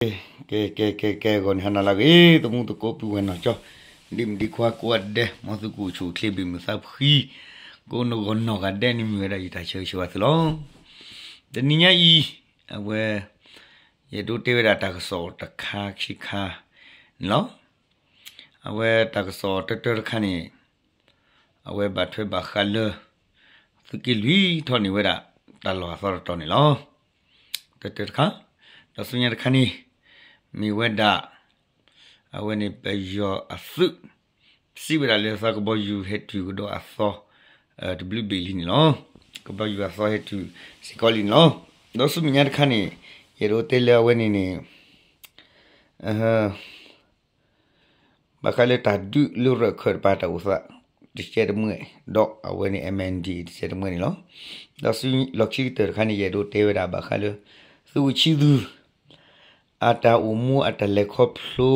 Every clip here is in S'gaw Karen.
ကဲ ကဲ ကဲ ကဲ ဂီၤန့ၣ်ဟါနၤလၢအဂ့ၤ သမူသကိးပုၢ်ဝဲၢ်နီၢ်ကၠီ ဒ်မုၢ်ဒ်ခွါကိးဂၤဒဲး မ်သုကအိၣ်ဆူၣ်အိၣ်ချ့ဘၣ်မုာ်သးဖှံ ကိးနဂီၢ်နီၢ်ဂၤဒဲးန့ၣ်မ့ၢ်ဝဲဒၣ်ယတၢ်ဆၢဂ့ၤဆၢဝါသုလီၤ. တနံၤညါအံၤ အဝဲ ယအဲၣ်ဒိးတဲဝဲဒၣ်တၢ်ကစီၣ်တခါခံခါန့ၣ်လီၤ. အဝဲတၢ်ကစီၣ်တၢတၢတခါန့ၣ် အဝဲဘၣ်ထွဲဘၣ်ဃးလၢ သုးက့လွံၢ်ထီၣ်န့ၢ်ဝဲဒၣ် တၢ်လီၢ်အသီတတီၤန့ၣ်လီၤ. တၢတၢတခါ, ဒီးဆူညါတခါန့ၣ် မ့ၢ်ဝဲဒၣ် အဝဲန့ၣ်ပယီၤအသုး စံးဝဲဒၣ်လၢသးကဘီယူၤဟဲတုၤကဒီးအသီ တဘျုးဘ့ၣ်လံန့ၣ်လီၤ. ကဘီယူၤအသီဟဲတုၤစ့ၢ်ကီးလံန့ၣ်လီၤ. ဒီးဆူမဲာ်ညါတခါန့ၣ် ယအဲၣ်ဒိးတဲလၢအဝဲန့ၣ်န့ၣ် ဘၣ်ဃးလၢတၢ်ဒုးလၢရၢၢ်ခၢၣ်တပၤတၢ်အိၣ်သး တကဲတမှဲၣ်, ဒီးအဝဲန့ၣ် MNDAA တကဲတမှဲၣ်န့ၣ်လီၤ. ဒီးဆူလီၢ်ခံကတၢၢ်တခါန့ၣ် ယအဲၣ်ဒိးတဲဝဲဒၣ်ဘၣ်ဃးလၢ သုးဝံၣ်ဆံသူ အတၢ်အိၣ်မူအတၢ်လဲၤခီဖျိ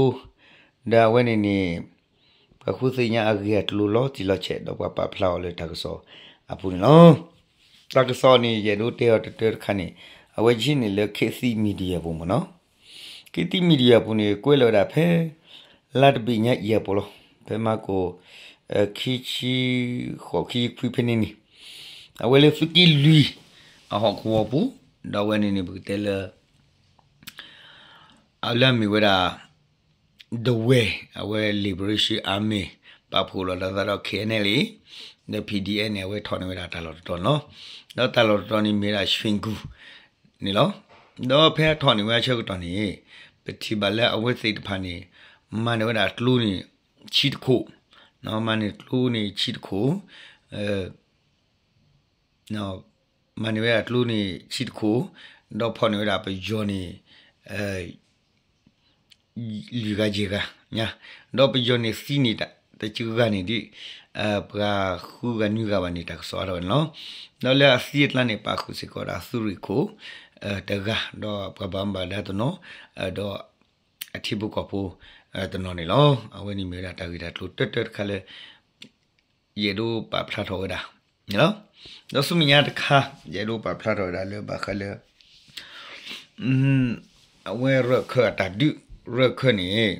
ဒီးအဝဲန့ၣ်န့ၣ် ပှၤဃုသ့ၣ်ညါအဂ့ၢ်အကျိၤလီၤတံၢ်လီၤဆဲး ဒီးပှၤပာ်ဖျါအီၤလၢတၢ်ကစီၣ်အပူၤန့ၣ်လီၤ. တၢ်ကစီၣ်န့ၣ် ယအဲၣ်ဒိးတဲအီၤတတၢတခါန့ၣ် အဝဲယဟံးန့ၢ်လၢ ခေတ်သစ် Media ပူၤမ့ၢ်နီၤ. ခေတ်သစ် Media ပူၤန့ၣ် ကွဲးလီၤဝဲဒၣ်ဖဲ လါတဘ့ၣ်ညါအံၤအပူၤလီၤ. ဖဲမၢ်ကိၣ် ခံဆံဃိး ခံဆံခွံဖဲန့ၣ်န့ၣ် အဝဲလၢသုးက့လွံၢ် အဟီၣ်ကဝီၤပူၤ ဒီးအဝဲန့ၣ်န့ၣ် ပကတဲလၢ အလၢအမ့ၢ်ဝဲဒၣ် ဒဝဲၢ် အဝဲ Liberation Army ပာ်ဖှိၣ်လီၤဒီးသးဒီး KNLA ဒီး PDF န့ၣ် အဝဲထီၣ်န့ၢ်ဝဲဒၣ်တၢ်လီၢ်တတီၤန့ၣ်လီၤ. ဒီးတၢ်လီၢ်တတီၤန့ၣ်မ့ၢ်ဝဲဒၣ် ရွှေကူ န့ၣ်လီၤ. ဒီးဖဲအထီၣ်န့ၢ်ဝဲအဆၢကတီၢ်န့ၣ် ပထံၣ်ဘၣ်လၢအဝဲသ့ၣ်တဖၣ်န့ၣ် မၤန့ၢ်ဝဲဒၣ်ကျိန့ၣ် ဆံတခိၣ်, မၤန့ၢ်ကျိန့ၣ်ဆံတခိၣ် မၤန့ၢ်ဝဲဒၣ်ကျိန့ၣ်ဆံတခိၣ်, ဒီးဖီၣ်န့ၢ်ဝဲဒၣ်ပယီၤန့ၣ် လွံၢ်ဂၤယဲၢ်ဂၤညါ, ဒီးပယီၤန့ၣ်သံန့ၣ်တစှၤဂၤန့ၣ်ဒ် ပှၤဃုဂၤနွံဂၤဘၣ်န့ၣ် တၢ်ကစီၣ်အါထီၣ်ဝဲန့ၣ်လီၤ. ဒီးလၢအသံအကျါန့ၣ် ပာ်ဃုာ်စ့ၢ်ကီးဒီးသုးရ့ၣ်ခိၣ်တဂၤ, ဒီးပှၤဘၣ်မူဘၣ်ဒါတနီၤ, ဒီးအထံဖိကီၢ်ဖိတနီၤန့ၣ်လီၤ. အဝဲန့ၣ်မ့ၢ်ဝဲဒၣ်တၢ်ဂ့ၢ်တၢ်ကျိၤတၢတၢတခါလၢ ယအဲၣ်ဒိးပာ်ဖျါထီၣ်ဝဲဒၣ်န့ၣ်လီၤ. ဒီးဆူမဲာ်ညါတခါ ယအဲၣ်ဒိးပာ်ဖျါထီၣ်ဝဲဒၣ်လၢဘၣ်ဃးလၢ အဝဲရၢၢ်ခၢၣ်အတၢ်ဒုး, ရၢၢ်ခၢၣ်န့ၣ်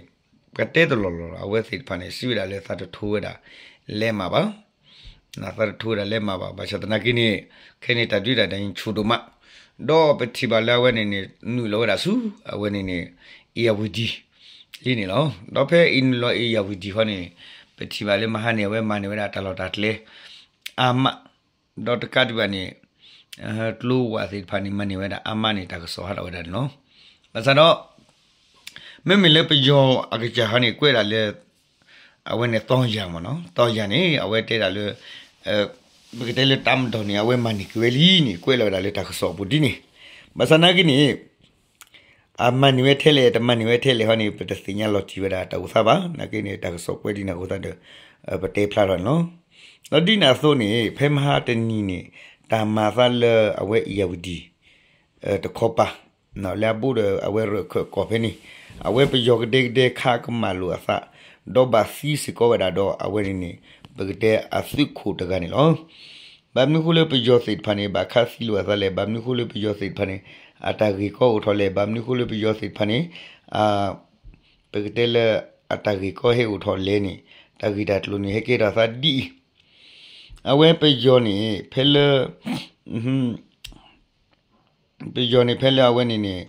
ပှၤတဲတလီၢ်လီၢ်လီၤ. အဝဲသ့ၣ်တဖၣ်န့ၣ် စံးဝဲဒၣ်လၢသးတထိဝဲဒၣ်လဲၤမးဘၣ်, သးတထိဝဲဒၣ်လဲၤမးဘၣ်. ဘၣ်ဆၣ်သနာ်က့န့ၣ် ခဲန့ၣ်တၢ်ဒုးတၢ်ဒဲးဆူၣ်ဒိၣ်မး, ဒီးပထံၣ်ဘၣ်လၢအဝဲန့ၣ်န့ၣ် နုာ်လီၤဝဲဒၣ်ဆူ အဝဲန့ၣ်န့ၣ် ဧရာဝတီ လံန့ၣ်လီၤ. ဒီးဖဲအံၤနုာ်လီၤ ဧရာဝတီ ဃီန့ၣ် ပထံၣ်ဘၣ်လၢမဟါန့ၣ် အဝဲမၤန့ၢ်ဝဲဒၣ်တၢ်လီၢ်တၢ်ကျဲ အါမး, ဒီးတကးဒံးဘၣ်န့ၣ် ကျိဝးသ့ၣ်တဖၣ်န့ၣ် မၤန့ၢ်ဝဲဒၣ်အါမးန့ၣ် တၢ်ကစီၣ်ဟးထီၣ်ဝဲဒၣ်န့ၣ်လီၤ. ဘၣ်ဆၣ်ဒီး မ့မ့ၢ်လၢပယီၤအကစၢ်ဟီန့ၣ် ကွဲးဒၣ်လၢ အဝဲန့ၣ် တီယၤမ့ၢ်နီၤ, တီယၤန့ၣ် အဝဲတဲဒၣ်လၢ ပကတဲလၢတၢ်မၤဒီးန့ၣ် အဝဲမၤန့ၢ်က့ၤဝဲလံန့ၣ် ကွဲးလီၤဝဲဒၣ်လၢတၢ်ကစီၣ်အပူၤဒ်န့ၣ်, ဘၣ်ဆၣ်သနာ်က့န့ၣ် အမၤန့ၢ်ဝဲထဲလဲၣ် တမၤန့ၢ်ဝဲထဲလဲၣ်ဟီန့ၣ် ပတသ့ၣ်ညါလီၤတံၢ်ဝဲဒၣ်တၢ်အိၣ်သးဘၣ်. နာ်က့န့ၣ် တၢ်ကစီၣ်ကွဲးဒ်န့ၣ်အဃိသတးဒီး ပတဲဖျါထီၣ်န့ၣ်လီၤ. ဒီးဒ်န့ၣ်အသိးန့ၣ် ဖဲမဟါတနံၤန့ၣ် တၢ်မၤအသးလၢအဝဲ ဧရာဝတီ တခီပၤ လၢအဘူးဒီးအဝဲရၢၢ်ခၢၣ်ကီၢ်ဖဲန့ၣ် အဝဲပယီၤကဒဲကဒဲခးကမၣ်လိာ်အသး ဒီးဘၣ်သံစ့ၢ်ကီးဝဲဒၣ်ဒီးအဝဲန့ၣ်န့ၣ် ပကတဲအသုးခိၣ်တဂၤန့ၣ်လီၤ. ဘၣ်မနုၤဃိလၢပယီၤသ့ၣ်တဖၣ်န့ၣ် ဘၣ်ခးသံလိာ်အသးလဲၣ်, ဘၣ်မနုၤဃိလၢပယီၤသ့ၣ်တဖၣ်န့ၣ် အတၢ်ဂ့ၢ်ကီအိၣ်ထီၣ်လဲၣ်, ဘၣ်မနုၤဃိလၢပယီၤသ့ၣ်တဖၣ်န့ၣ် ပကတဲလၢအတၢ်ဂ့ၢ်ကီဟဲအိၣ်ထီၣ်လဲၣ်န့ၣ် တၢ်ဂ့ၢ်တၢ်ကျိၤန့ၣ် ဟဲကဲထီၣ်သးဒ်အံၤ, အဝဲပယီၤန့ၣ် ဖဲလၢ ပယီၤန့ၣ်ဖဲလၢအဝဲန့ၣ်န့ၣ်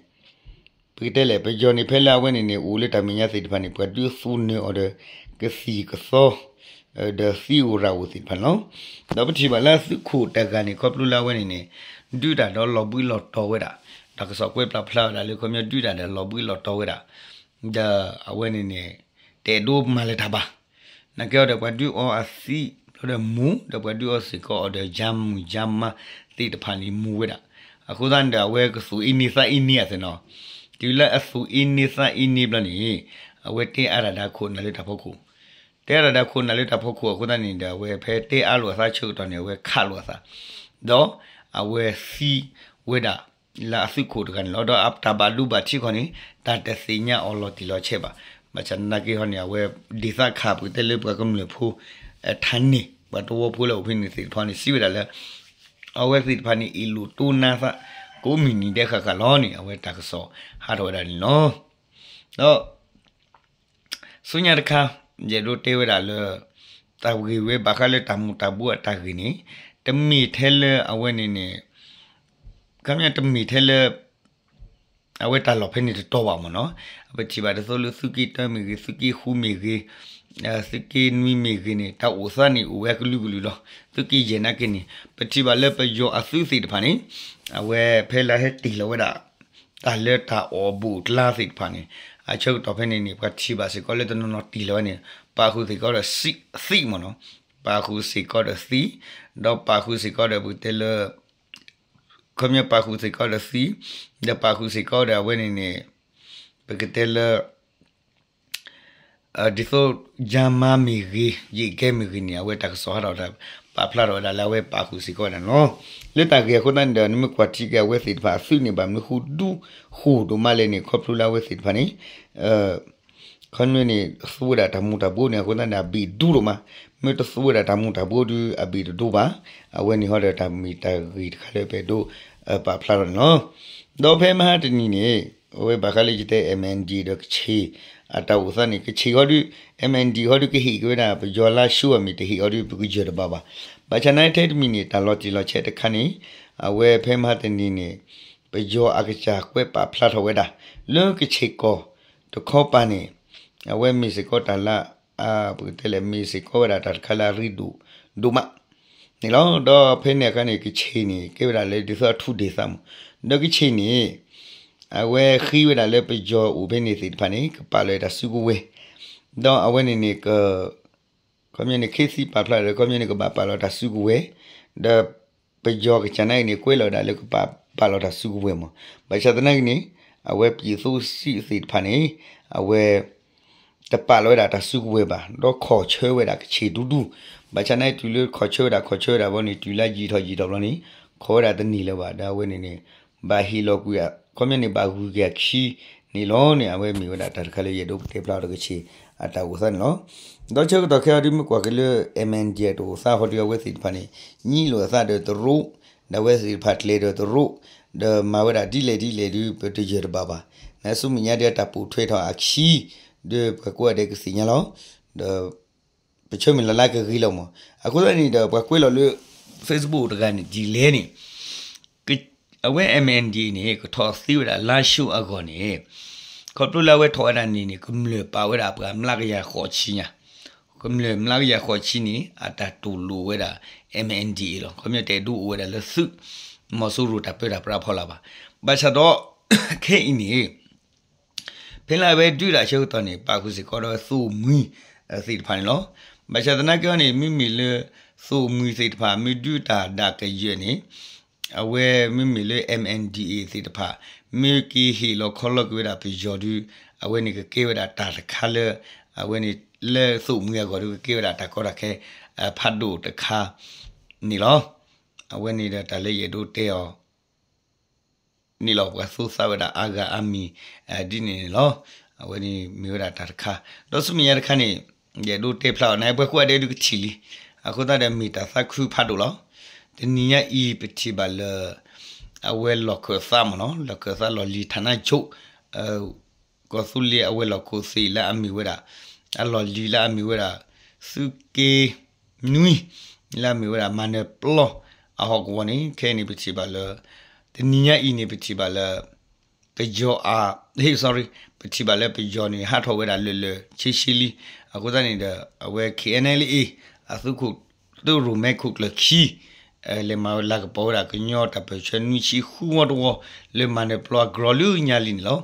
ပကတဲလဲၣ် ပယီၤန့ၣ်ဖဲလၢအဝဲန့ၣ်န့ၣ် အိၣ်လၢတၢ်မဲာ်ညါသ့ၣ်တဖၣ်န့ၣ် ပှၤဒုးသူၣ်နၢၤအီၤဒီး ကသံၣ်ကသီ ဒီးသံအိၣ်ရၤအိၣ်သ့ၣ်တဖၣ်န့ၣ်လီၤ. ဒီးပထံၣ်ဘၣ်လၢအသုးခိၣ်တဂၤန့ၣ် ခီဖျိလၢအဝဲန့ၣ်န့ၣ် ဒုးတၢ်ဒီးလီၤဘှံးလီၤတီၤဝဲဒၣ်, တၢ်ကစီၣ်ကွဲးပျၢ်ဖျါဝဲဒၣ်လၢခီပညီဒုးတၢ်ဒီးလီၤဘှံးလီၤတီၤဝဲဒၣ်, ဒီးအဝဲန့ၣ်န့ၣ် တအဲၣ်ဒိးမၤလၢၤတၢ်ဘၣ်. နာ်က့အီၤဒီး ပှၤဒုးအီအသံးဘျီဒီးမူ, ဒီးပှၤဒုးအီစ့ၢ်ကီးအီၤဒီး ယါမုၢ်ယါမါသ့ၣ်တဖၣ်န့ၣ်မူဝဲဒၣ်. အဃိသတးန့ၣ်ဒီး အဝဲကသူၣ်အ့န့သးအ့န့အသ့ၣ်နီၤ, တုၤလၢအသူၣ်အ့န့သးအ့န့ဘျီန့ၣ် အဝဲတဲအါတၢ်ဒီးခိၣ်နၢ်လၢတၢ်ဖီခိၣ်, တဲအါတၢ်ဒီးခိၣ်နၢ်လၢတၢ်ဖီခိၣ်အဃိသတးန့ၣ်ဒီး အဝဲဖဲတဲအါလိာ်အသးဆၢကတီၢ်န့ၣ် အဝဲခးလိာ်အသး, ဒီးအဝဲသံဝဲဒၣ် လၢအသုးခိၣ်တဂၤန့ၣ်လီၤ. ဒီးအတၢ်ဘၣ်ဒိဘၣ်ထံးခီန့ၣ် တၢ်တသ့ၣ်ညါအီၤလီၤတံၢ်လီၤဆဲးဘၣ်. ဘၣ်ဆၣ်သနာ်က့ဟီန့ၣ် အဝဲဒ်သးခး ပကတဲလၢပှၤကမျၢၢ်ဖိ ထါန့ၣ် ပှၤတဝီဖိလၢအိၣ်ဖဲန့ၣ်သ့ၣ်တဖၣ်န့ၣ် စံးဝဲဒၣ်လၢ အဝဲသ့ၣ်တဖၣ်န့ၣ် အ့ၣ်လိာ်တိၢ်နါသး ကိးမုၢ်နံၤဒဲးဃၣ်ဃၣ်လီၤန့ၣ် အဝဲတၢ်ကစီၣ်ဟးထီၣ်ဝဲဒၣ်န့ၣ်လီၤ. ဒီး ဆူညါတခါ ယအဲၣ်ဒိးတဲဝဲဒၣ်လၢ တၢ်ဂ့ၢ်ဝဲဘၣ်ဃးလၢတၢ်မူၤတၢ်ဘှီအတၢ်ဂ့ၢ်န့ၣ် တမ့ၢ်ထဲလၢအဝဲန့ၣ်န့ၣ် ခီပညီတမ့ၢ်ထဲလၢ အဝဲတၢ်လီၢ်ဖဲန့ၣ်တတီၤဘၣ်မ့ၢ်နီၤ. ပထံၣ်ဘၣ်ဒ်သိးလၢသုးက့တၢမ့ၢ်ဂ့ၤ, သုးက့ဃုမ့ၢ်ဂ့ၤ, သုးက့နွံမ့ၢ်ဂ့ၤန့ၣ် တၢ်အိၣ်သးန့ၣ်အိၣ်ဝဲကလုာ်ကလုာ်လီၤ. သုးက့ယဲၢ်နာ်က့န့ၣ် ပထံၣ်ဘၣ်လၢပယီၤအသုးသ့ၣ်တဖၣ်န့ၣ် အဝဲဖဲလၢဟဲတ့ၢ်လီၤဝဲဒၣ် တၢ်လၢတၢ်အီၣ်ဘူးအကျါသ့ၣ်တဖၣ်န့ၣ် အဆၢကတီၢ်ဖဲန့ၣ်န့ၣ် ပှၤထံၣ်ဘၣ်စ့ၢ်ကီးလၢတနီၤနီၤတ့ၢ်လီၤဝဲန့ၣ် ပာ်ဃုာ်စ့ၢ်ကီးဒီးသံးမ့ၢ်နီၤ. ပာ်ဃုာ်စ့ၢ်ကီးဒီးသံး, ဒီးပာ်ဃုာ်စ့ၢ်ကီးဒီးပကတဲလၢ ခီပညီပာ်ဃုာ်စ့ၢ်ကီးဒီးသံး, ဒီးပာ်ဃုာ်စ့ၢ်ကီးဒီးအဝဲန့ၣ်န့ၣ် ပကတဲလၢ ဒ်သိး ယါမါမ့ၢ်ဂ့ၤ, ယ့ၣ်ကဲမ့ၢ်ဂ့ၤန့ၣ် အဝဲတၢ်ကစီၣ်ဟးထီၣ်တၢ် ပာ်ဖျါထီၣ်ဝဲဒၣ်လၢအဝဲပာ်ဃုာ်စ့ၢ်ကီးဝဲဒၣ်န့ၣ်လီၤ. လၢတၢ်ဂ့ၢ်အဃိသတးန့ၣ်ဒီး နမ့ၢ်ကွၢ်ထံက့ၤအဝဲသ့ၣ်တဖၣ်အသုးန့ၣ် ဘၣ်မနုၤဃိဒူဃိၣ်ဒိၣ်မးလဲၣ်န့ၣ် ခီဖျိလၢအဝဲသ့ၣ်တဖၣ်န့ၣ် ခီပညီန့ၣ် သူဝဲဒၣ်တၢ်မူၤတၢ်ဘှီန့ၣ် အဃိသတးန့ၣ် အဘ့ၣ်ဒူဒိၣ်မး, မ့ၢ်တသူဝဲဒၣ်တၢ်မူၤတၢ်ဘှီဒီး အဘ့ၣ်တဒိဘၣ်. အဝဲန့ၣ်ဟီဒီးတၢ်မ့ၢ်တၢ်ဂ့ၢ်တခါလၢပအဲၣ်ဒိး ပာ်ဖျါထီၣ်န့ၣ်လီၤ. ဒီးဖဲမဟါတနံၤန့ၣ် အဝဲဘၣ်ဃးလၢယတဲ MNDAA ဒီးကခ့ၣ် အတၢ်အိၣ်သးန့ၣ် ကခ့ၣ်ဟီဒီး MNDAA ဟီဒီးကဟ့ၣ်က့ၤဝဲဒၣ် ပယီၤလါၡိအမံၤတဟ့ၣ်ဟီဒီး ပကယၢၢ်တဘၣ်ဘၣ်. ဘၣ်ဆၣ်နာ်ထဲတမံၤန့ၣ် တၢ်လီၤတံၢ်လီၤဆဲးတခါန့ၣ် အဝဲဖဲမဟါတနံၤန့ၣ် ပယီၤအကစၢ်ကွဲးပာ်ဖျါထီၣ်ဝဲဒၣ် လၢကခ့ၣ်ကီၢ်တခီပၤန့ၣ် အဝဲမ့ၢ်စ့ၢ်ကီးတၢ်လၢ ပကတဲလဲၣ်မ့ၢ်စ့ၢ်ကီးဝဲဒၣ်တၢ်တခါလၢအရ့ဒိၣ်ဒိၣ်မးန့ၣ်လီၤ. ဒီးဖဲန့ၣ်အခါန့ၣ် ကခ့ၣ်န့ၣ် ကဲဝဲဒၣ်လၢဒ်သိးအထူးဒေသမး, ဒီးကခ့ၣ်န့ၣ် အဝဲဃ့ဝဲဒၣ်လၢပယီၤအိၣ်ဖဲန့ၣ်သ့ၣ်တဖၣ်န့ၣ် ကပာ်လီၤတၢ်စုကဝဲၤ, ဒီးအဝဲန့ၣ်န့ၣ် ခီပညီန့ၣ် ခ့သံပာ်ဖျါဒီး ခီပညီန့ၣ် ကဘၣ်ပာ်လီၤတၢ်စုကဝဲၤ, ဒီးပယီၤကစၢ်နာ်အံၤန့ၣ် ကွဲးလီၤဝဲဒၣ်လၢကဘၣ်ပာ်လီၤတၢ်စုကဝဲၤမး. ဘၣ်ဆၣ်သနာ်က့န့ၣ် အဝဲပံၤသိစံးသ့ၣ်တဖၣ်န့ၣ် အဝဲ တပာ်လီၤဝဲဒၣ်တၢ်စုကဝဲၤဘၣ်, ဒီးခီၣ်ဆၢဝဲဒၣ်ကခ့ၣ်ဒူဒူ, ဘၣ်ဆၣ်နာ်အံၤတုၤလၢခီၣ်ဆၢဝဲဒၣ် ခီၣ်ဆၢဝဲဒၣ်ဘီန့ၣ် တုၤလၢယံာ်ထီၣ်ယံာ်ထီၣ်ဘျီန့ၣ် ခီၣ်ဝဲဒၣ်တန့ၢ်လၢၤဘၣ်, ဒီးအဝဲန့ၣ်န့ၣ် ဘၣ်ဟ့ၣ်လီၤကွံာ် ခီပညီန့ၣ် ဘၣ်ဂုၤက့ၤအခံန့ၣ်လီၤန့ၣ် အဝဲမ့ၢ်ဝဲဒၣ်တၢ်တခါလၢယအဲၣ်ဒိးတဲဖျါအီၤဒီးကခ့ၣ်အတၢ်အိၣ်သးန့ၣ်လီၤ. ဒီးဆၢကတီၢ်ခဲအံၤဒုးမ့ၢ်ကွၢ်က့ၤလၢ MNDAA တၢ်အိၣ်သးဟီဒုး အဝဲသ့ၣ်တဖၣ်န့ၣ် ညံလိာ်အသးဒီးတရူး, ဒီးအဝဲသ့ၣ်တဖၣ်ကျဲၤဒီးတရူး, ဒီးမၤဝဲဒၣ်ဒ်လဲၣ်ဒ်လဲၣ်ဒုး ပတယၢၢ်တဘၣ်ဘၣ်. နဆူမဲာ်ညါဒုးအတၢ်ပိာ်ထွဲထီၣ်အခံ ဒီးပှၤကိးဂၤဒဲးကသ့ၣ်ညါလီၤ. ဒီး ပဆၢမုၢ်လၢ်လၢကဂ့ၤလီၤမး. အဃိသတးန့ၣ်ဒီး ပှၤကွဲးလီၤလၢ Facebook တဂၤန့ၣ် ဒ်လဲၣ်န့ၣ် အဝဲ MNDAA န့ၣ် ကထီၣ်သ့ဝဲဒၣ်လါၡိအဂီၢ်န့ၣ် ခီဖျိလၢအဝဲထီၣ်ဝဲဒၣ်န့ၣ်န့ၣ် ကမျၢၢ်ပာ်ဝဲဒၣ်ပှၤမျးကယၤဃိးဆံညါ, ကမျၢၢ်မျးကယၤဃိးဆံန့ၣ် အတၢ်တူၢ်လိာ်ဝဲဒၣ် MNDAA လီၤ. ခီပညီတအဲၣ်ဒိးအိၣ်ဝဲဒၣ်လၢသုး မီၤစိရိၤတၢ်ပၢတၢ်ပြးဖီလာ်ဘၣ်. ဘၣ်ဆၣ်ဒီး ခဲအံၤန့ၣ် ဖဲလၢအဝဲဒုးတၢ်ဆၢကတီၢ်န့ၣ် ပာ်ဃုာ်စ့ၢ်ကီးဒီးသိၣ်မှံသ့ၣ်တဖၣ်န့ၣ်လီၤ. ဘၣ်ဆၣ်သနာ်က့အီၤန့ၣ် မ့မ့ၢ်လၢသိၣ်မှံသ့ၣ်တဖၣ် မ့ၢ်ဒုးတၢ်ဒၣ်ကယၢၢ်န့ၣ် အဝဲမ့မ့ၢ်လၢ MNDAA သ့ၣ်တဖၣ် မ့ၢ်က့ၤဟ့ၣ်လီၤခီလီၤက့ၤဝဲဒၣ်ပယီၤဒုး အဝဲန့ၣ်ကကဲဝဲဒၣ်တၢ်တခါလၢ အဝဲန့ၣ်လၢသိၣ်မှံအဂီၢ်ဒုးကကဲဝဲဒၣ်တၢ်ကီတၢ်ခဲ ဖးဒိၣ်တခါန့ၣ်လီၤ. အဝဲန့ၣ်ဒီးတၢ်လၢယအဲၣ်ဒိးတဲအီၤ န့ၣ်လီၤ. ပှၤသူသးဝဲဒၣ်အါဂၤအါမံၤ ဒ်န့ၣ်န့ၣ်လီၤ. အဝဲန့ၣ်မ့ၢ်ဝဲဒၣ်တၢ်တခါ ဒီးဆူမဲာ်ညါတခါန့ၣ် ယအဲၣ်ဒိးတဲဖျါအီၤန့ၣ် ပှၤကိးဂၤဒဲးဒုးကထံၣ်လံ. အဃိသတးဒီးမ့ၢ်တၢ်သးခုဖးဒိၣ်လီၤ. တနံၤညါအံၤပထံၣ်ဘၣ်လၢ အဝဲလီၢ်ခၢၣ်သးမ့ၢ်နီၤ လီၢ်ခၢၣ်သးလီၢ်လံၤ ဌာနချုပ် ကီၢ်သူလ့ၤအဝဲလီၢ်ခိၣ်သ့ၣ်လၢအမ့ၢ်ဝဲဒၣ် အလီၢ်လံၤလၢအမ့ၢ်ဝဲဒၣ် သုးက့နွံ လၢအမ့ၢ်ဝဲဒၣ် မၤနၢၤပျီ အဟီၣ်ကဝီၤန့ၣ် ခဲအံၤန့ၣ် ပထံၣ်ဘၣ်လၢ တနံၤညါအံၤန့ၣ် ပထံၣ်ဘၣ်လၢ ပယီၤအ sorry ပထံၣ်ဘၣ်လၢပယီၤန့ၣ် ဟးထီၣ်ဝဲဒၣ်လၢလၢဆ့ဆ့လံ. အဃိသတးန့ၣ်ဒီး အဝဲ K N L A အသုးခိၣ် သုးရိၣ်မဲခိၣ်ကျၢၢ်ခံ လဲၤမၤလၤကပီၤဝဲဒၣ်ကညီတၢ်ပၢၢ်ဆၢနွံဆံဃုဝီတဝီ လၢမၤနၢၤပျီအကြီလၢညါလံန့ၣ်လီၤ.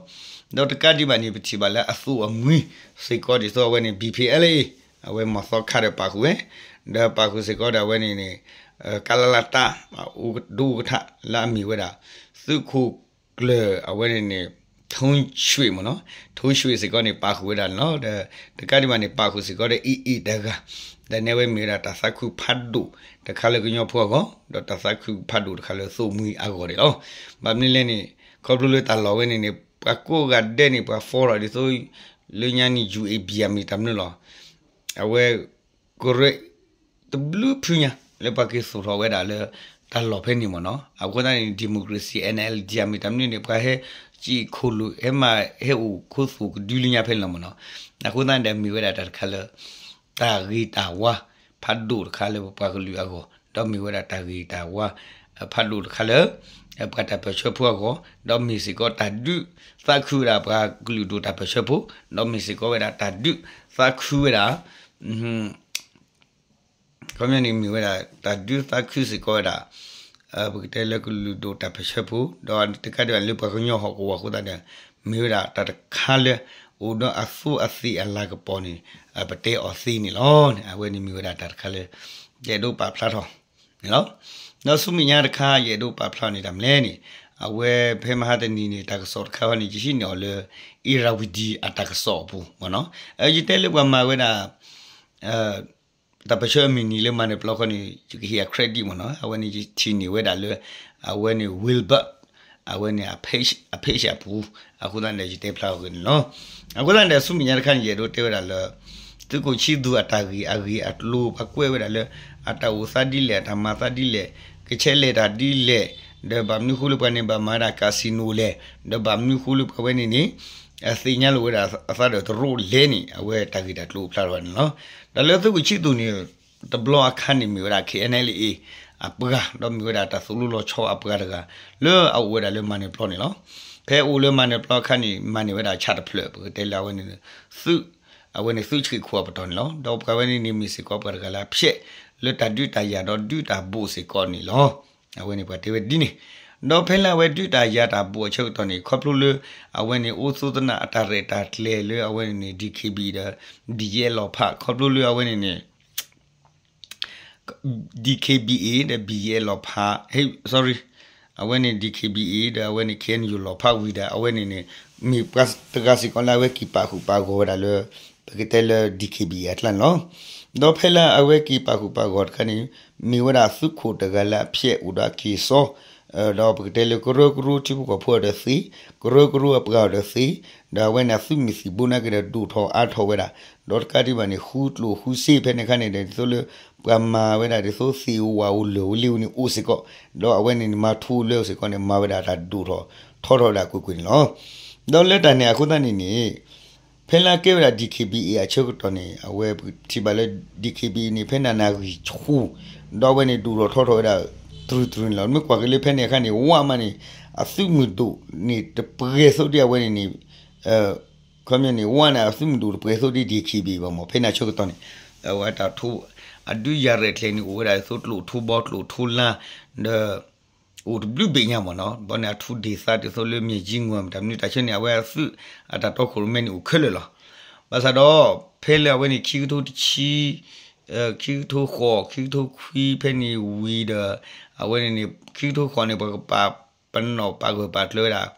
ဒီးတကးဒံးဘၣ်န့ၣ် ပထံၣ်ဘၣ်လၢအသိၣ်အမှံ စ့ၢ်ကီးဒ်သိးအဝဲန့ၣ် B P L A အဝဲမီၢ်သီခါဒီးပာ်ဃုာ်ဝဲ ဒီးပာ်ဃုာ်စ့ၢ်ကီးဒီးအဝဲန့ၣ်န့ၣ် ကလလတ ဒုဥက္ကဋ္ဌ လၢအမ့ၢ်ဝဲဒၣ် သုးခိၣ်ကျၢၢ်အဝဲန့ၣ်န့ၣ် ထုံးရွှေမ့ၢ်နီၤ ထုံးရွှေစ့ၢ်ကီးန့ၣ် ပာ်ဃုာ်ဝဲဒၣ်န့ၣ်လီၤ. ဒီးတကးဒံးဘၣ်န့ၣ် ပာ်ဃုာ်စ့ၢ်ကီးဒီး A A တဂၤ ဒီးန့ၣ်အဝဲမ့ၢ်ဝဲဒၣ်တၢ်သးခုဖးဒိၣ်တခါလၢကညီဖိအဂီၢ် ဒီးတၢ်သးခုဖးဒိၣ်တခါလၢသိၣ်မှံအဂီၢ်န့ၣ်လီၤ. ဘၣ်မနုၤလဲၣ်န့ၣ် ခီဖျိလၢတၢ်လီၢ်ဝဲန့ၣ်န့ၣ် ပှၤကိးဂၤဒဲးန့ၣ် ပှၤ follow ဒ်သိး လၢညါန့ၣ် U A B အမ့ၢ်တၢ်မနုၤလီၤ. အဝဲ ကရၢ တဘျုးဖုညါ လၢပှၤက့ၤသူၣ်ထီၣ်ဝဲဒၣ်လၢ တၢ်လီၢ်ဖဲန့ၣ်မ့ၢ်နီၤ. အဃိသတးန့ၣ် democracy NLD မ့ၢ်တၢ်မနုၤန့ၣ် ပှၤဟဲစံၣ်ခိၣ်လိာ် ဟဲမၤဟဲအိၣ်ခိၣ်သူၣ်ကဒုလၢညါဖဲန့ၣ်လီၤမ့ၢ်နီၤ. အဃိသတးန့ၣ်ဒီး မ့ၢ်ဝဲဒၣ်တၢ်တခါလၢ တၢ်ဂ့ၤတၢ်ဝါ ဖးဒိၣ်တခါလၢပပှၤကလုာ်အဂီၢ်, ဒီးမ့ၢ်ဝဲဒၣ်တၢ်ဂ့ၤတၢ်ဝါ ဖးဒိၣ်တခါလၢ ပှၤတၢ်ပၢၢ်ဆၢဖိအဂီၢ်, ဒီးမ့ၢ်စ့ၢ်ကီးတၢ်ဒုးသးခုဝဲဒၣ်ပှၤကလုာ်ဒိၣ်တၢ်ပၢၢ်ဆၢဖိ, ဒီးမ့ၢ်စ့ၢ်ကီးဝဲဒၣ်တၢ်ဒုးသးခုဝဲဒၣ် ခီပညီန့ၣ် မ့ၢ်ဝဲဒၣ်တၢ်ဒုးသးခုစ့ၢ်ကီးဝဲဒၣ် ပကတဲလၢကလုာ်ဒိၣ်တၢ်ပၢၢ်ဆၢဖိ, ဒီးတကးဒံးဘၣ်လၢပှၤကညီဟီၣ်ကဝီၤအဃိသတးဒီး မ့ၢ်ဝဲဒၣ်တၢ်တခါလၢ အိၣ်ဒီးအသူအသ့ၣ်အလၤကပီၤန့ၣ် ပတဲအီၤသ့န့ၣ်လီၤ. အဝဲန့ၣ်မ့ၢ်ဝဲဒၣ်တၢ်တခါလၢ ယအဲၣ်ဒိးပာ်ဖျါထီၣ်န့ၣ်လီၤ. ဒီးဆူမဲာ်ညါတခါ ယအဲၣ်ဒိးပာ်ဖျါန့ၣ်တၢ်မနုၤလဲၣ်န့ၣ်, အဝဲဖဲမဟါတနံၤန့ၣ် တၢ်ကစီၣ်တခါခီန့ၣ် ယဟံးန့ၢ်အီၤလၢ Irrawaddy အတၢ်ကစီၣ်အပူၤမ့ၢ်နီၤ. ယတဲလၢပှၤမၤဝဲဒၣ် တၢ်ပၢၢ်ဆၢအမုၢ်နံၤလၢမၤနၢၤပျီခီန့ၣ် ယကဟ့ၣ်အ credit မ့ၢ်နီၤ. အဝဲန့ၣ်ယထံၣ်န့ၢ်ဝဲဒၣ်လၢ အဝဲန့ၣ် Wilbert အဝဲန့ၣ် အ page အပူၤ, အဃိသတးန့ၣ်ဒီး ယတဲဖျါအီၤန့ၣ်လီၤ. အဃိသတးန့ၣ်ဒီး ဆူမဲာ်ညါတခါန့ၣ် ယအဲၣ်ဒိးတဲဝဲဒၣ်လၢ သုးခိၣ်ဆံသူးအတၢ်ဂ့ၢ်အဂ့ၢ်အကျိၤ ပှၤကွဲးဝဲဒၣ်လၢ အတၢ်အိၣ်သးဒ်လဲၣ် အတၢ်မၤသးဒ်လဲၣ် ကဆဲးလဲၤတၢ်ဒ်လဲၣ်, ဒီးဘၣ်မနုၤဃိလၢပှၤန့ၣ်ဘၣ်မၤဝဲဒၣ် casino လဲၣ်, ဒီးဘၣ်မနုၤဃိလၢပှၤဝဲန့ၣ်န့ၣ် သ့ၣ်ညါလိာ်ဝဲဒၣ်အသးဒီးတရူးလဲၣ်န့ၣ် အဝဲတၢ်ဂ့ၢ်တၢ်ကျိၤဖျါထီၣ်ဝဲန့ၣ်လီၤ. တၢ်လၢသုးခိၣ်ဆံသူးန့ၣ် တဘျီအခါန့ၣ်မ့ၢ်ဝဲဒၣ် KNLA အပှၤ ဒီးမ့ၢ်ဝဲဒၣ်တၢ်သိၣ်လိလီၤဆီအပှၤတဂၤ လၢအအိၣ်ဝဲဒၣ်လၢမၤနၢၤပျီန့ၣ်လီၤ. ဖဲအိၣ်လၢမၤနၢၤပျီအခါန့ၣ် မၤန့ၢ်ဝဲဒၣ်ဆၣ်တဖျၢၣ် ပကတဲလၢအဝဲန့ၣ် သုး အဝဲန့ၣ်သုးဆှံၣ်ခိၣ်အပတီၢ်န့ၣ်လီၤ. ဒီးပှၤဝဲန့ၣ်န့ၣ်မ့ၢ်စ့ၢ်ကီးပှၤတဂၤလၢအဖျဲးလၢတၢ်ဒုးတၢ်ယၤဒီးဒုးတၢ်ဘိၣ်စ့ၢ်ကီးန့ၣ်လီၤ. အဝဲန့ၣ်ပှၤတဲဝဲဒ်န့ၣ်, ဒီးဖဲလၢအဝဲဒုးတၢ်ယၤတၢ်ဘိၣ်အဆၢကတီၢ်န့ၣ် ခီဖျိလၢ အဝဲန့ၣ်အိၣ်သူၣ်သနၢ်အတၢ်ရဲၣ်တၢ်ကျဲၤလၢအဝဲန့ၣ်န့ၣ် DKBA ဒီး BGF လီၤဖး ခီဖျိလၢအဝဲန့ၣ်န့ၣ် DKBA ဒီး BGF လီၤဖး sorry အဝဲန့ၣ် DKBA ဒီးအဝဲန့ၣ် KNU လီၤဖးဝံၤဒီး အဝဲန့ၣ်န့ၣ် မ့ၢ်ပှၤတဂၤစ့ၢ်ကီးလၢအဝဲက့ၤပာ်ဃုာ်ပာ်ဂီၤဝဲဒၣ်လၢ ပကတဲလၢ DKBA အကျါန့ၣ်လီၤ. ဒီးဖဲလၢအဝဲက့ၤပာ်ဃုာ်ပာ်ဂီၤတခါန့ၣ် မ့ၢ်ဝဲဒၣ်သုးခိၣ်တဂၤလၢအဖျဲးအိၣ်ဒီးအက့ၤစီ ဒီးပကတဲလၢကရၢကရိထံဖိကီၢ်ဖိအီၤဒီးသ့, ကရၢကရိအပှၤအီၤဒီးသ့, ဒီးအဝဲန့ၣ်အသုးမုၢ်သံၣ်ဘိနာ်က့ဒီးဒိၣ်ထီၣ်အါထီၣ်ဝဲဒၣ်, ဒီးတကးဒံးဘၣ်န့ၣ် ဃုကျိၣ်ဃုစ့ဖဲန့ၣ်အခါန့ၣ်ဒီး ဒ်သိးလၢ ပှၤမၤဝဲဒၣ်ဒ်သိးသ့ၣ်ဧိၤဝၣ်ဧိၤလၢၢ်ဧိၤလ့ၣ်ဧိၤန့ၣ် အိၣ်စ့ၢ်ကီး, ဒီးအဝဲန့ၣ်န့ၣ် မၤထူလၢစ့ၢ်ကီးန့ၣ် မၤဝဲဒၣ်တၢ်ဒိၣ်ထီၣ်ထီထီၣ်ဝဲဒၣ်ကွ့ၢ်ကွ့ၢ်န့ၣ်လီၤ. ဒီးလၢတၢ်န့ၣ်အဃိသတးန့ၣ်န့ၣ် ဖဲလၢအကဲဝဲဒၣ် DKBA အဆၢကတီၢ်န့ၣ် အဝဲပထံၣ်ဘၣ်လၢ DKBA န့ၣ် ဖဲနၤနၤဂံၢ်ဆူၣ် ဒီးအဝဲန့ၣ်ဒိၣ်ထီၣ်ထီထီၣ်ဝဲဒၣ်တြူၢ်တြူၢ်န့ၣ်လီၤ. မ့ၢ်ကွၢ်က့ၤလၢဖဲန့ၣ်အခါန့ၣ် ဝၣ်မးန့ၣ် အသုးမုၢ်ဒိၣ်န့ၣ်တပှဲၤသိးဒ်အဝဲန့ၣ်န့ၣ် ခီပညီန့ၣ် ဝၣ်န့ၣ် အသုးမုၢ်ဒိၣ်တပှဲၤသိးဒ် DKBA ဘၣ်မး ဖဲန့ၣ်အဆၢကတီၢ်န့ၣ် အဝဲတၢ်ထိ အဒုးယၤရဲၣ်ကျဲၤန့ၣ် အိၣ်ဝဲဒၣ်ဒ်သိးကျိၣ်ထိဘီကျိၣ်ထိလါ ဒီး အိၣ်တဘျုးဘ့ၣ်ညါမးနီၤ ဘီန့ၣ် အထူးဒေသ ဒ်သိးလၢ မြေကြီးငွေ မ့ၢ်တၢ်မနုၤတၢ်ဆၢန့ၣ် အဝဲအသုးအတၢ်တီခိၣ်ရိၣ်မဲန့ၣ် အိၣ်ခဲလၢာ်လီၤ. ဘၣ်ဆၣ်ဒီး ဖဲလၢအဝဲန့ၣ် ခံကထိတဆံ ခံကထိဃိး ခံကထိခွံဖဲန့ၣ်ဝံၤဒီး အဝဲန့ၣ်န့ၣ် ခံကထိဃိးန့ၣ် ပှၤကပာ်ပနီၣ်ပာ်ဂၢၢ်ပာ်ကျၢၤဝဲဒၣ်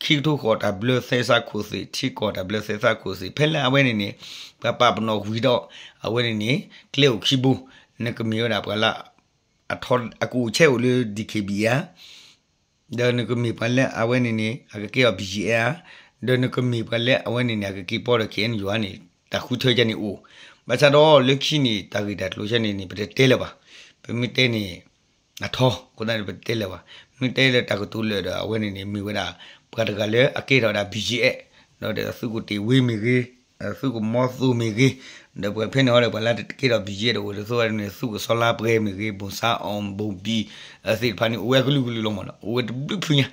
ခံကထိဃိးတၢ်ဘျၢသဲစးခိၣ်သ့ၣ် ထံကီၢ်တၢ်ဘျၢသဲစးခိၣ်သ့ၣ် ဖဲလၢအဝဲန့ၣ်န့ၣ် ပှၤပာ်ပနီၣ်ဝံၤဒီး အဝဲန့ၣ်န့ၣ် ကျဲအိၣ်ခံဘိ နကမ့ၢ်ဝဲဒၣ်ပှၤလၢ အကူးအဆဲးအိၣ်လၢ DKBA ဧါ, ဒီးနကမ့ၢ်ပှၤလၢအဝဲန့ၣ်န့ၣ် အကကဲအီၤ BGF ဧါ, ဒီးနကမ့ၢ်ပှၤလၢအဝဲန့ၣ်န့ၣ် အကက့ၤပီဒီး KNU ဧါန့ၣ် တၢ်ဃုထၢယါန့ၣ်အိၣ်, ဘၣ်ဆၣ်ဒီးလၢခံန့ၣ် တၢ်ဂ့ၢ်တၢ်ကျိၤဆၢန့ၣ်န့ၣ် ပတတဲလၢၤဘၣ်, ပမ့ၢ်တဲန့ၣ် အထီ အဃိသတးန့ၣ် ပတတဲလၢၤဘၣ်, မ့ၢ်တဲလၢတၢ်ကတိၤလၢာ်ဒီး အဝဲန့ၣ်န့ၣ် မ့ၢ်ဝဲဒၣ် ပှၤတဂၤလၢအကဲထီၣ်ဝဲဒၣ် BGF ဒီးသုးခိၣ်တ့ၢ်ဝ့မ့ၢ်ဂ့ၤ သုးခိၣ်မီသိမ့ၢ်ဂ့ၤ, ဒီးပှၤဖဲန့ၣ်ဟီဒီး ပှၤလၢတကဲထီၣ် BGF ဒီးအိၣ်ဒ်သိးဝဲန့ၣ် သုးခိၣ်စီၤလါပှဲၤမ့ၢ်ဂ့ၤ ဘိၣ်စါအီၣ် ဘိၣ်ဘံၣ် သ့ၣ်တဖၣ်န့ၣ် အိၣ်ဝဲအကလုာ်ကလုာ်လီၤမးနီၤ, အိၣ်ဝဲတဘျုးဖုညါ,